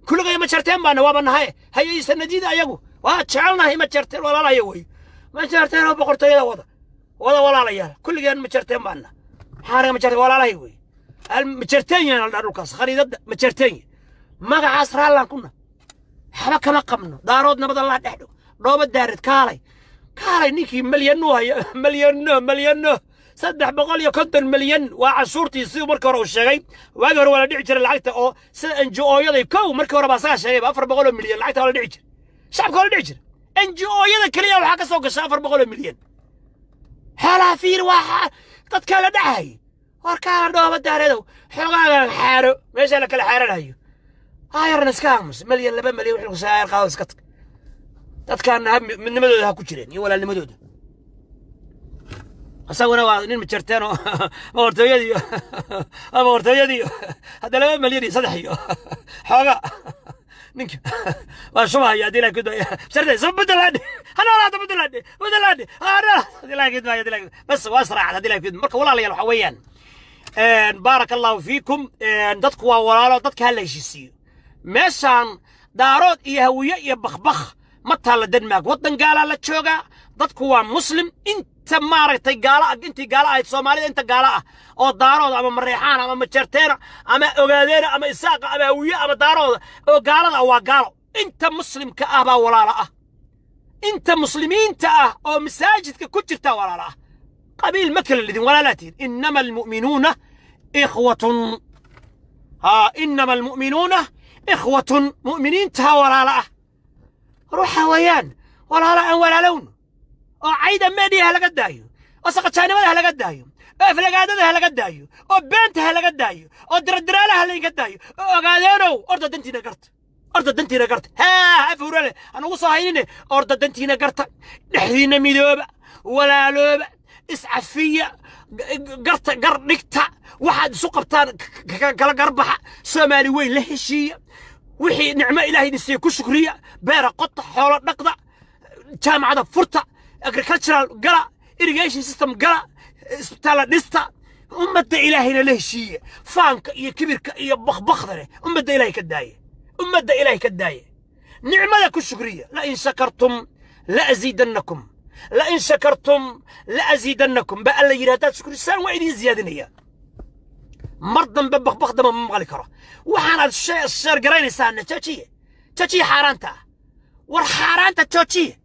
Kulligay majeerteen baana waaba nahay. Hayay sanadiida ayagu waa jecelnahay majeerteen, walaalaya wey majeerteen oo boqortooyada wada wada. Walaalayaal, kulligeen majeerteen baana. Maxaa majeerteen? Walaalahay wey majeerteen la dhaa dhulkaas khariidadda majeerteen magacaas raallaan kuna waxba kama qabno. Daarood nabad Allah dhex dhow. Dhooba daarid, kaalay, kaalay, ninkii malyano haya, malyano, malyano. 350 milyan waa cashuurtii, siduu markii hore uu sheegay. Waagii hore waa la dhici jiray lacagta oo sida NGO-yaday kow markii hore baa asagaa sheegay 400 milyan lacagta waa la dhici jiray, shacabka waa la dhici jiray. NGO-yada keliya waxaa ka soo gasha 400 milyan. Xoolaha fiir, waa dadkaa la dhacahay. Warkaa la dhooba daareedow, xoogaagan xaaro meesha la kala xaaranayo, ayarna iska aamus. Milyan, 2 milyan wixii lagu ayar qaado, iska tag. Dadkaana ha midnimadooda ha ku jireen iyo walaalnimadooda. Isaguna waa nin majarteen oo boqortooyadii boqortooyadii hadda 2 milyan iyo saddex iyo xooga ninka waa shubahaya. Haddii ilaha kudmaayo sharde soo Puntland ha noolaado, Puntland, Puntland ha noolaado. Haddii ilaha kudmaayo, haddii ilaha bas waa israacad haddii ilaha kudmaayo. Marka walaalayaal, waxa weeyaan, baaraka allahu fiikum, dadku waa walaalo, dadka ha la heshiisiiyo. Meeshaan Daarood iyo Hawiye iyo bakbakh ma taalla. Denmark waddan gaalaa la joogaa, dadku waa Muslim. Inta maaragtay gaala, intii gaala ahayd Soomaalida, inta gaala ah oo Daarooda ama Mareexaan ama Majeerteena ama Ogaadeena ama Isaaqa ama Hawiye ama Daarooda oo gaalada ah waa gaalo. Inta Muslimka ah baa walaalo ah, inta Muslimiinta ah oo masaajidka ku jirta walaalo ah. Qabiil ma kala lidin, walaalaatiin. إنما المؤمنون إخوة، ها، إنما المؤمنون إخوة. Mu'miniinta walaalo ah ruuxa weeyaan, walaalo aan walaalowno oo cayda media ha laga daayo, oo saqajaanimada ha laga daayo, oo aflagaadada ha laga daayo, oo beenta ha laga daayo, oo diradiraalaha laga daayo, oo ogaadeenow orda dantiina garta, orda dantiina garta. Haa, afurale aan ugu soo haynine, orda dantiina garta, dhexdiina midooba, walaalooba, iscafiya, garta gar dhigta, waxaad isu qabtaan kala garbaxa. Soomaali weyn la heshiiya, wixii nicmo Ilaahay idin siiye ku shukriya. Beera qota, xoolo dhaqda, jaamacada furta, agricultural gala, irrigation system gala, isbitaalla dhista, ummadda Ilaahayna la heshiiya. Faanka iyo kibirka iyo bakbakda leh ummadda Ilaahay ka daaya, ummadda Ilaahay ka daaya. Nicmada ku shukriya. لئن شكرتم لأزيدنكم، لئن شكرتم لأزيدنكم ba Alla yidhi. Haddaad shukrisaan waa idiin ziyaadinaya. Mar dambe bakbakdama ma maqli karo. Waxaanaad share garaynaysaana joojiye, joojiye xaaraanta ah. War xaaraanta joojiye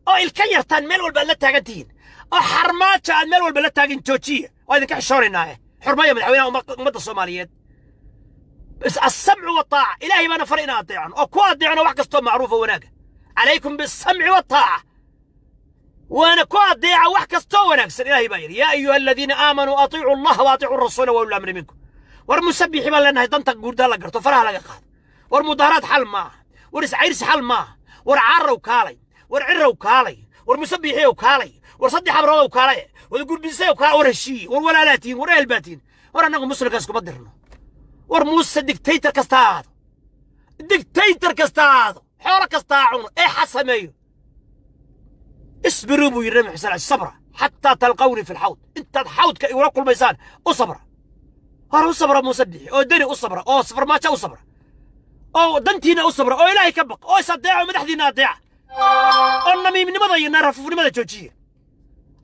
oo ilka yartaan meel walba aad la taagan tihiin, oo xarmaajo aad meel walba la taagan, joojiye. Waa idinka xishoonaynaaye, xurmaya madaxweynaha ummadda Soomaaliyeed. السمع والطاعة، Ilaahay baana faray inaan adeecno oo ku adeecno wax kastoo macruufa wanaaga. عليكم بالسمع والطاعة، waana ku adeeca wax kastoo wanaagsan. Ilaahay baa yidhi: يا أيها الذين آمنوا أطيعوا الله وأطيعوا الرسول وأولي الأمر منكم. War Musabixi baan leenahay, danta guurdaa la garto, faraha laga qaado. War mudaharaad xal maaha, war iscayrsi xal maaha. War Caarrow kaalay, war Cirow kaalay, war Musabixiyow kaalay, war saddex habroodow kaalay, war Gurbisayow kaalay. War heshiiye, war walaalaa tihiin, war ehel baa tihiin. War annagu Muslimkaas kuma dirno. War Muuse dictator kasta ha ahaado, dictator kasta ha ahaado, xoolo kasta ha cuno ee ha sameeyo. اصبروا buu yidhi Nabi xuseen, sabra حتى تلقوني في الحوض. Intaad xawdka igula kulmaysaan u sabra. Hore u sabra Muuse Bixi, oo Deni u sabra, oo Farmaajo u sabra, oo dantiina u sabra, oo Ilaahay ka baq, oo is adeeca, oo madaxdiina adeeca, oo namiimnimada iyo naarafuufnimada joojiya.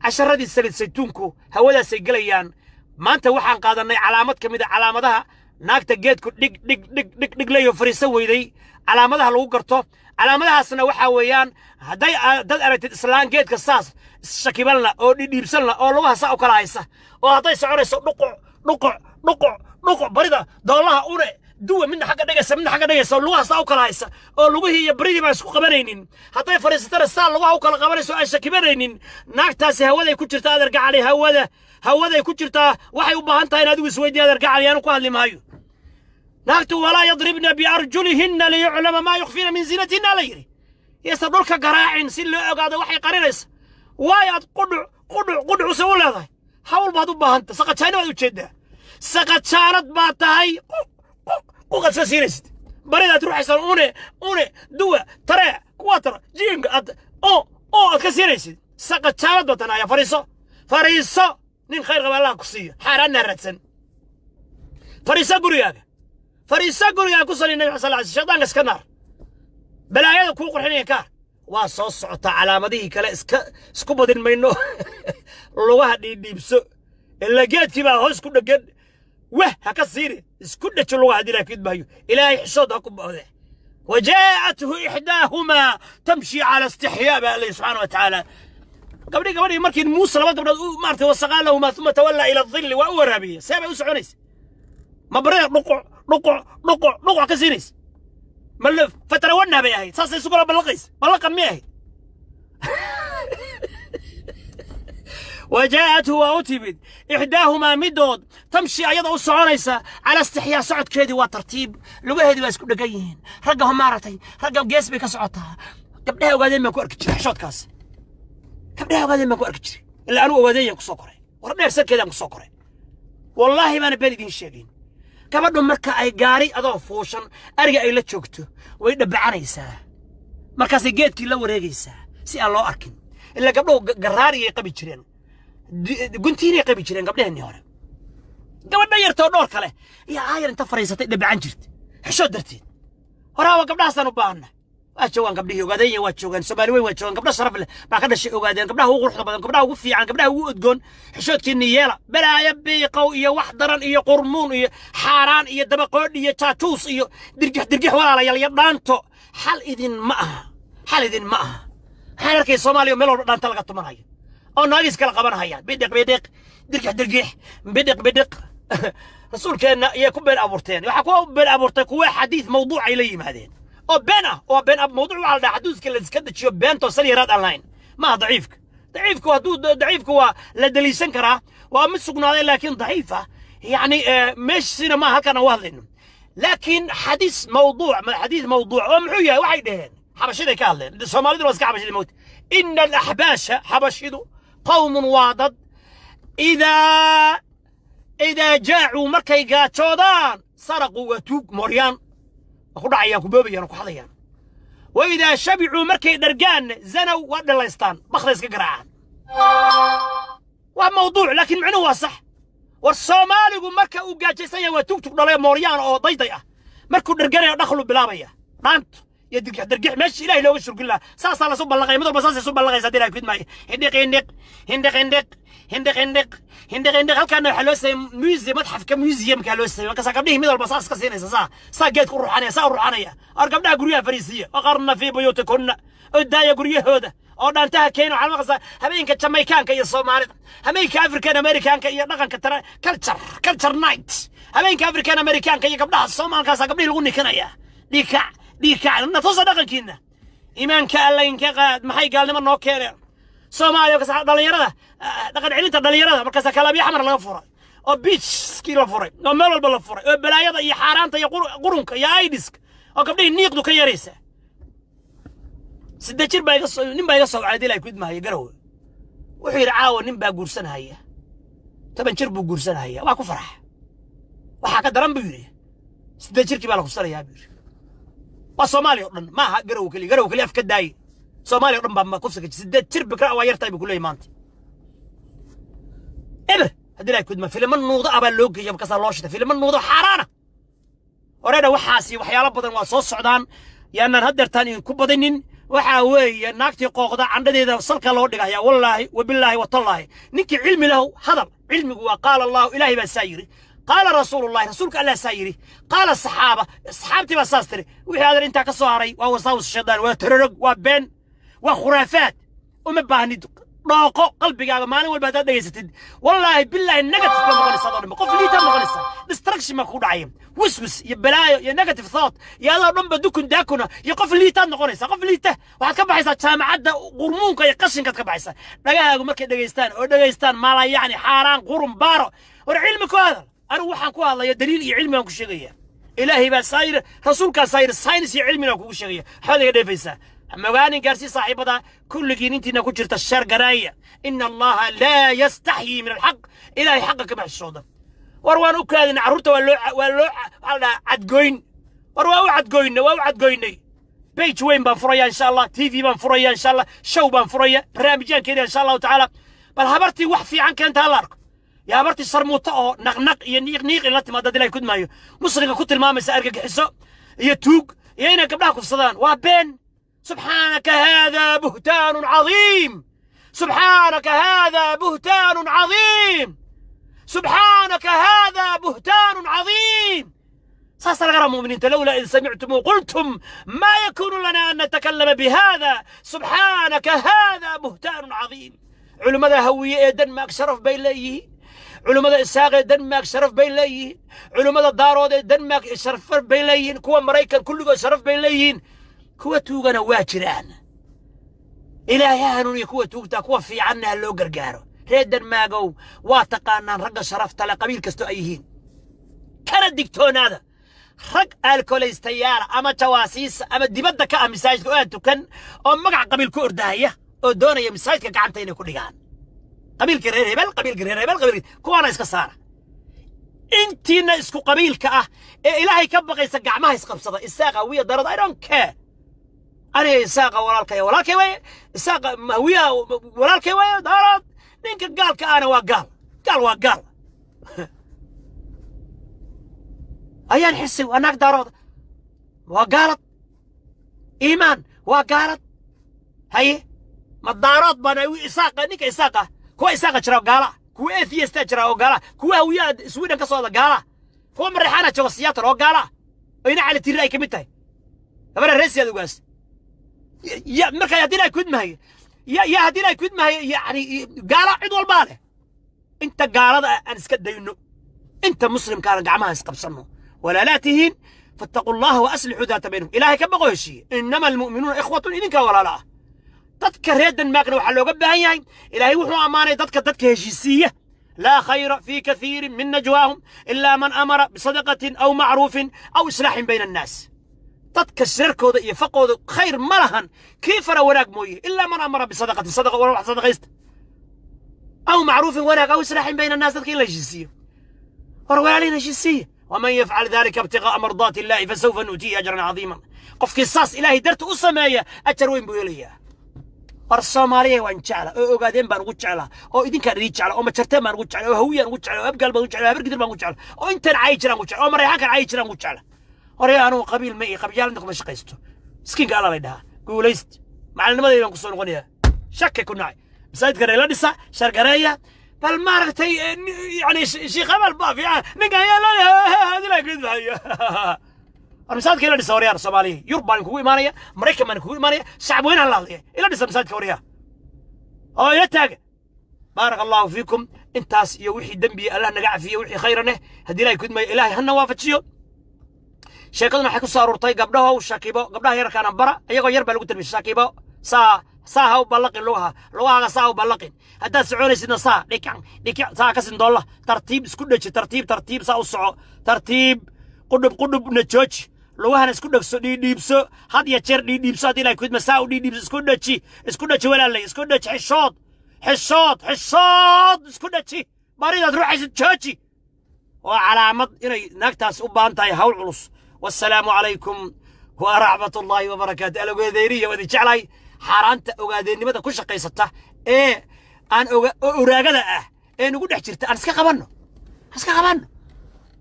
Casharadii saliid saytuunku hawadaasay gelayaan. Maanta waxaan qaadanay calaamad ka mid a calaamadaha naagta geedku dhig dhig dhig dhig dhig leeyo fariisan weyday, calaamadaha lagu garto. Calaamadahaasna waxaa weeyaan, hadday dad aragtid islaan geedka saas shakibanla oo dhidhiibsanla oo lugaha saa u kala haysa, oo hadday soconayso dhuquc dhuquc dhuquc dhuquc, barida doolaha une duwa, midna xagga dhigaysa, midna xagga dhigaysa, oo lugaha saa u kala haysa, oo lugihii iyo baridii baan isku qabanaynin, hadday fadhiisatana saa lugaha u kala qabanayso, aan shakibanaynin, naagtaasi hawaday ku jirta, adeer gacali. Hawada hawaday ku jirtaa. Waxay u baahan tahay in adigu isweydiiya, adeer gacali. Aanu ku hadli maayo. Naagtu ولا يضربن بأرجلهن ليعلم ما يخفين من زينتهن la yidhi. Yaysan dhulka garaacin si loo ogaado waxay qarinaysa. Waayo aad qudhuc qudhuc qudhuc use u leedahay? Hawl baad u baahanta, saqajaano baad ujeeddaa, saqajaanad baad tahay. Quqaad iska siinaysid, baridaad ruuxaysan, une une duwa taree kuwa tara jiinka aad oo oo aad ka siinaysid. Saqajaanad baad tanaya. Fariiso, fariiso. Nin khayr qaba Allah ku siiyo. Xaaraannaa raadsan. Fariiso gurigaaga, fariiso gurigaaga. Ku sali Nabi sal alay. Shaydaanka iska naar, balaayada kuu qurxinaya kaar waa soo socotaa. Calaamadihii kale iska isku badin mayno. Lugaha dhiidhiibso, ila geedkii baa hoos ku dhegan. Wah ha ka siini, isku dhejo lugaha. Haddii Ilahay kidmaayo, Ilaahay xishood ha ku ba'de. وجاءته إحداهما تمشي على استحياء. الله سبحانه وتعالى. Gabdhii, gabadhii markii Muuse laba gabdhood u maartay, وسقى لهما ثم تولى إلى الظل, waa u waraabiyey. See bay u soconaysa? Ma barida dhuquc dhuquc dhuquc dhuquc ka siinaysa? Ma fatarawanaa bay ahayd? Saasay isugula ballaqaysa? Ballaqan miyay ahayd? وجاءته waa u timid, إحداهما midood, تمشي ayada u soconaysa, على استحياء, socodkeedii waa tartiib, lugaheedii waa isku dhegan yihiin. Ragga maaragtay, ragga gees bay ka socotaa. Gabdhaha Ogaadeen baan ku arki jiray xishoodkaas. Gabdhaha Ogaadeen baan ku arki jiray, ilaa anugu Ogaadeen ku soo koray, war dheer sarkeedaan ku soo koray. Wallaahi baana been idiin sheegin. Gabadhu marka ay gaari adoo fuushan ariga ay la joogto, way dhabacanaysaa, markaasay geedkii la wareegaysaa si aan loo arkin. Ilaa gabdhuhu garaariyay qabi jireen, guntiinay qabi jireen gabdhaheenii hore. Gabadha yartoo dhowr kale iyo aayar inta fadhiisatay dhabacan jirta xishood darteed. Horaa gabdhahaasaan u baahana. Waa joogaan gabdhihii Ogaadeen, waa joogaan. Soomaali weyn waa joogaan. Gabdho sharaf leh baa ka dhashay Ogaadeen, gabdhaha ugu quruxda badan, gabdhaha ugu fiican, gabdhaha ugu udgoon. Xishoodkiinni yeela. Balaayo biiqow iyo wax daran iyo qurmuun iyo xaaraan iyo dabaqoodhi iyo jaajuus iyo dirgix dirgix, walaalayaal, iyo dhaanto xal idin ma aha, xal idin ma aha. Waxaan arkay Soomaaliya meel walba dhaanta laga tumanayo oo naagis kala qabanahayaan, bidhiq bidhiq, dirgix dirgix, bidhiq bidhiq. Rasuulkeenna ayay ku been abuurteen. Waxaa ku been abuurtay kuwa xadiis mawduuc ay la yimaadeen oo been ah, oo been mawduuc waxaa la dhahaa xadiiska la iska dejiyo, beentoo sal yaraad aan lahayn. Maaha daciifka. Daciifku hadduu daciifku waa la deliishan karaa, waa mid sugnaaday laakiin daciif ah. Yacni meeshiina maaha halkaan aan u hadlayno. Laakiin xadiis mawduuc, xadiis mawduuc oo muxuu yahay? Waxay dhaheen, xabashiday ka hadleen. Soomaalidu waa iska xabashida mowt. إن الأحباش, xabashidu, قوم waa dad, إذا جاعوا markay gaajoodaan, سرقوا, waa tuug, mooryaan, waa ku dhacayaan, ku boobayaan, ku xadayaan. وإذا شبعوا markay dhargaan, زنوا, waa dhalaystaan, bakda iska garaacaan. Waa mawduuc, laakiin macnuhu waa sax. War Soomaaligu marka uu gaajaysan yahay waa tugtug dhalay, mooryaan oo dayday ah. Markuu dharganayo dhaqlu bilaabaya, dhaanto iyo dirgix dirgix. Meesha Ilaahay looga shurgin lahaa saasaa lasu ballaqay. Mid walba saasay isu ballaqaysa hadii Ilahay kudmaayo. Hindhiq hindhiq hindhiq hindhiq hindhiq hindhiq hindhiq hindhiq. Halkaana waxaa loo sameeyey museum, madxafka, museumka loo sameeyey. Markaasaa gabdhihii mid walba saas ka siinaysa, saa geedka u ruxanaya, saa u ruxanaya. Ar gabdhaha guryaha fariisiya, وقرن في بيوتكن, oo daaya guryahooda oo dhaantaha keena. Waxaa maqlaysaa habeenka Jamaykaanka iyo Soomaalida, habeenka African Americanka iyo dhaqanka tara, culture night, habeenka African Americanka iyo gabdhaha Soomaalkaasa gabdhihii lagu nikanaya. Dhiikac dhiikac, natusa dhaqankiina. Iimaanka Alla inka qaad. Maxay gaalnimo noo keeneen Soomaaliya? Markaas dhalinyarada, dhaqan celinta dhalinyarada, markaasa kalaabyo Xamar laga furay oo beachkii la furay oo meel walba la furay oo balaayada iyo xaaraanta iyo qurunka iyo aidiska oo gabdhihii niiqdu ka yaraysa. 8 jir baa iga soo, nin baa iga soo wacay dilay kudmahaya Garowe. Wuxuu yidhi, caawa nin baa guursanahaya, 10 jir buu guursanahaya. Waa ku farax. Waxaa ka daran buu yidhi, 8 jirkii baa la kufsanayaa buu yidhi. Waa Soomaaliya oo dhan, ma aha Garowe keliya. Garowe keliya af ka daaye, Soomaaliya o dhan baa kufsiga. 8 jir bikra waa yartahay buu ku leeyahy maanta. Eber haddii ilahay kudma filimo nuudo ah baa loo geeya, markaasaa loo shita filimo nuudo xaaraana. Oreedha, waxaasi waxyaalo badan waa soo socdaan, yaanaan haddeertaan idinku badinin. Waxaa weeye naagtii qooqda candhadeeda salka loo dhigaya. Wallaahi وبالله وتالله, ninkii cilmi lahu hadal. Cilmigu waa قال الله, Ilaahay baa saa yidhi, قال رسول الله, rasuulka Allah saa yidhi, قال الصحابة, asxaabtii baa saas tiri. Wixii adeer intaa ka soo haray waa وساوس الشيطان, waa tarorog, waa been, waa khuraafaad. Uma baahnid dhooqo qalbigaaga. Maalin walba haddaad dhegaysatid, wallaahi billaahi, negative baa noqonaysaa adoo dhan, qof liitaa noqonaysaa, destruction baa kugu dhacaya, wiswis iyo balaayo iyo negative thought iyo adoo dhanba dukun daakuna iyo qof liitaad noqonaysaa. Qof liita waxaad ka baxaysaa jaamacadda qurmuunka iyo qashinkaad ka baxaysaa. Dhagahaagu markay dhegaystaan oo dhegaystaan maala yacni xaaraan qurun baaro. War cilmi ku hadal. Anigu waxaan ku hadlaya daliil iyo cilmi baan ku sheegaya. Ilaahay baa saa yidhi, rasuulkaa saa yidhi, saynis iyo cilmina kugu sheegaya. Waxbaad iga dheefaysaa. Mogaanin, gaarsii saaxiibada kulligiin intiina ku jirta, share garaaya. إن الله لا يستحيي من الحق, Ilaahay xaqa kama xishooda. War waan u kaadina carruurta, waa loo waxaa la dhahaa cadgoyn. War waa u cadgoynay, waa u cadgoynay. Page weyn baan furaya insha Allah, TV baan furaya insha Allah, show baan furaya, barnaamijyaan keenaya insha Allahu tacaala. Bal habartii wax fiican keenta hala arko. Yaa habartii sharmuuto oo naqnaq iyo niiq niiq in la timaado Ilahay kudmaayo, muslimka ku tilmaamaysa argagixiso iyo tuug iyo inay gabdhaha kufsadaan, waa been. سبحانك هذا بهتان عظيم، سبحانك هذا بهتان عظيم، سبحانك هذا بهتان عظيم. saasa laga rabaa mu'miniinta. لولا إذ سمعتموه قلتم ما يكون لنا أن نتكلم بهذا سبحانك هذا بهتان عظيم. Culimmada Hawiye ee Denmark sharaf bay leeyihiin. Culimmada Isaaq ee Denmark sharaf bay leeyihiin. Culimmada Daarood ee Denmark sharaf bay leeyihiin. Kuwa Maraykan kulligood sharaf bay leeyihiin. Kuwa tuugana waa jiraan. Ilaahay ha hanuuniya kuwa tuugtaa, kuwa fiicanna ha loo gargaaro. Reer Denmaagow, waa taqaanaan ragga sharafta leh, qabiil kastoo ay yihiin. Kana digtoonaada rag aalkolaystayaala ama jawaasiisa ama dibadda ka ah masaajidka oo aan tukan oo magac qabiil ku ordahaya oo doonaya masaajidka gacanta inay ku dhigaan. Qabiilka reer hebel, qabiilka reer hebel, qabiilka kuwaana iska saara. Intiina isku qabiilka ah ee Ilaahay ka baqaysa, gacmaha isqabsada. Isaaqa, Wiya, Darada, I don't care. Aniga Isaaqa walaalkay, walaalkay waye. Isaaqa, Hawiyaha walaalkay waye. Daarad, ninka gaalka ahna waa gaal. Gaal waa gaal. Ayaan Xisay waa naag Daarooda, waa gaalad. Iimaan waa gaalad. Haye, ma Daarood baan Isaaqa? Ninka Isaaqa, kuwa Isaaqa jira oo gaala, kuwa atheista jira oo gaala, kuwa Hawiyaha Sweden ka socda gaala, kuwa Mareexaana jooga Seattle oo gaala, oo ina Cali Tiri ay ka mid tahay, gabadha reesiyaad ogaas. Ya marka haddii la kudmahayo, ya haddii la kudmahayo, yani gaala cid walbaa leh. Inta gaalada aan iska dayno, inta muslimkaana gacmaha isqabsanno. Walaalaa tihiin. فاتقوا الله واصلحوا ذات بينكم. Ilaahay ka baqo, heshiiye. إنما المؤمنون إخوة. Idinkaa walaala ah. Dadka reer Denmarkna waxaa looga baahan yahay, Ilaahay wuxuu ammaanay dadka dadka heshiisiiya: لا خير في كثير من نجواهم إلا من أمر بصدقة أو معروف أو إصلاح بين الناس. Dadka shirarkooda iyo faqooda khayr ma lahan kii fara wanaag mooye. إلا من أمر بصدقة, sadaqa, wax sadaqaysta, أو معروف, wanaag, أو إصلاح بين الناس, dadka in la heshiisiiyo. War walaalihin heshiisiiya. ومن يفعل ذلك ابتغاء مرضات الله فسوف نؤتيه أجرا عظيما. Qofkii saas Ilaahay darta u sameeya, ajar weyn buu helayaa. War Soomaaliya, waan jecla oo Ogaadeen baan ugu jeclaa oo idinkaan idin jecla oo Majarteen baan ugu jecla oo Hawiyaan ugu jecla oo Abgaal baan ugu jecla oo Habargidir baan ugu jecla oo intaan cayi jiraan ugu jecla oo Marayxaankan cayi jiraan ugu jecla. Hore anugu qabiil ma ii qabyaalinta kuma shaqaysto. Miskiinka Alla lay dhahaa. Guulayst. Macalinimadayda baan kusoo noqonayaa. Shakay ku nacay. Masaajidka ila dhisa, shargareeya. Bal maaragtay, yani Sheekh Amal baa fiican ninkan ayaa leeyahay adilaa gudbayo. War masaajidka ila dhisa, waryaar Soomaaliya. Yurub baan kugu imaanaya, Maraykan baan kugu imaanaya, shacab weynaan la hadlaya. Ila dhisa masaajidka, waryaa, oo ila taaga. بارك الله فيكم. Intaas iyo wixii dembiya Allah naga cafiyo, wixii khayrane haddii Ilahay kudmayo Ilaahay hana waafajiyo. Sheekaduna waxay ku soo aruurtay gabdhahow shakibo, gabdhaha yarkaana bara, iyagoo yar baa lagu tarbiyay. Shakibo, saa saa ha u ballaqin lugaha, lugahaaga saa u ballaqin. Haddaad soconaysidna saa dhikic dhikic, saa ka sindoolla. Tartiib isku dheji, tartiib tartiib saa u soco, tartiib qudhub qudhubna jooji. Lugahana isku dhegso, dhiidhiibso, had ya jeer dhiidhiibso. Haddii Ilahay kudma saa u dhiidhiibso, isku dheji, isku dheji, walaalay, isku dheji. Xishood, xishood, xishood, isku dheji. Baridaad ruuxaysid jooji. Waa calaamad inay naagtaas u baahan tahay hawl culus. والسلام عليكم ورحمة الله وبركاته. Alogaadeeriya wadi jeclahay. Xaaraanta ogaadeennimada ku shaqaysata ee aan uraagada ah ee nagu dhex jirta aan iska qabanno, aan iska qabanno,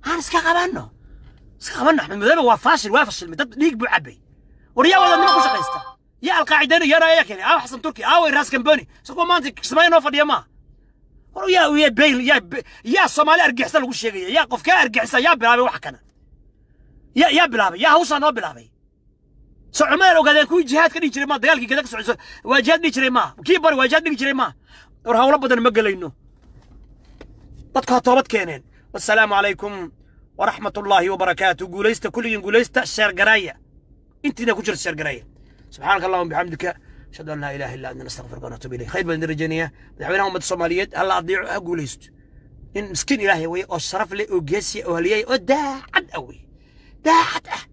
aan iska qabanno, iska qabanno. Axmed Madoobe waa faashil, waa fashilmay, dad dhiig buu cabbay. War yaa wadaadnimo ku shaqaysta? Yaa alqaacidana yaa yaa keenay? Aawa Xasan Turki? Aaway Raas Kamboni? Isagoo maanta Kismaayo noo fadhiya maaha. War yaa bayl yaa Soomaali argixisa lagu sheegaya? Yaa qofkaa argixisa? Yaa bilaabay wax kana? Yaa bilaabay? Yaa hawshaa noo bilaabay? Socomadan ogaadeen kuwii jihaad ka dhihi jiray maa? Dagaalkii gada ka socdo waa jihaad dhihi jiray maa? Kii bari waa jihaad dhihi jiray maa? War hawlo badan ma gelayno, dadku ha toobad keeneen. والسلام عليكم ورحمة الله وبركاته. Guulaysta kulligiin, guulaysta. Share garaaya, intiina ku jirta share garaaya. سبحانك اللهم بحمدك، أشهد أن لا إله إلا أنت، نستغفرك ونتوب إليك. Khayr baan rajaynaya. Madaxweynaha ummadda Soomaaliyeed ha la adeeco, ha guulaysto. Nin miskiin Ilaahay weye oo sharaf leh oo geesiya oo haliyay oo daacad ah wey, daacad ah,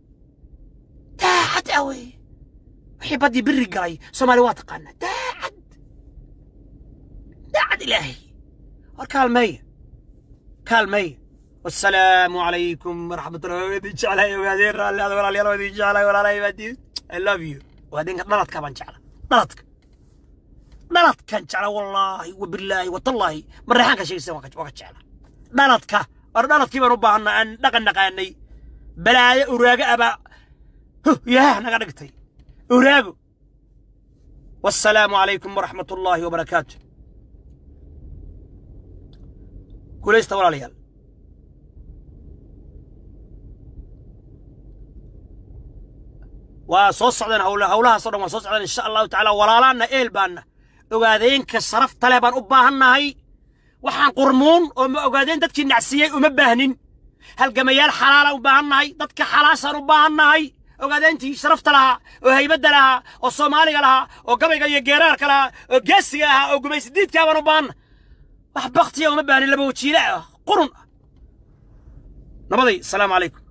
daacad ah wey. Wixii badii biri galay Soomaali waa taqaanaa. Daacad, daacad Ilaahay. War kaalmeeya, kaalmeeya. والسلام عليكم ورحمة الله. Idin jeclahay ogaadeen, raalli ada walaalyaal, waa idin jeclahay walaalahay baadiin. I love you. Ogaadeenka dhaladka baan jecla, dhaladka, dhaladkan jecla. Wallaahi وبالله وتالله, Mareexaanka sheegaysa waa ka jecla dhaladka. War dhaladkii baan u baahanaa aan dhaqan naqaanay. Balaayo uraago abaa yaah naga dhigtay uraago. والسلام عليكم ورحمة الله وبركاته. Guulaysta, walaalayaal. Waa soo socdeen hawlahaasoo dhan waa soo socdeen, insha Allahu tacaala. Walaalaanna eel baana Ogaadeenka sharafta leh baan u baahannahay. Waxaan qurmuun oo ma ogaadeen dadkii nacsiiyey uma baahnin. Halgamayaal xalaalaan u baahannahay, dadka xalaashaan u baahannahay. Ogaadeentii sharafta lahaa oo haybadda lahaa oo Soomaaliga lahaa oo gabayga iyo geeraarka lahaa oo geesiga ahaa oo gumaysidiidkaa baan u baahanna. Wax baktiya uma baahnin, laba wajiile ah, qurun ah. Nabaday, asalaamu calaykum.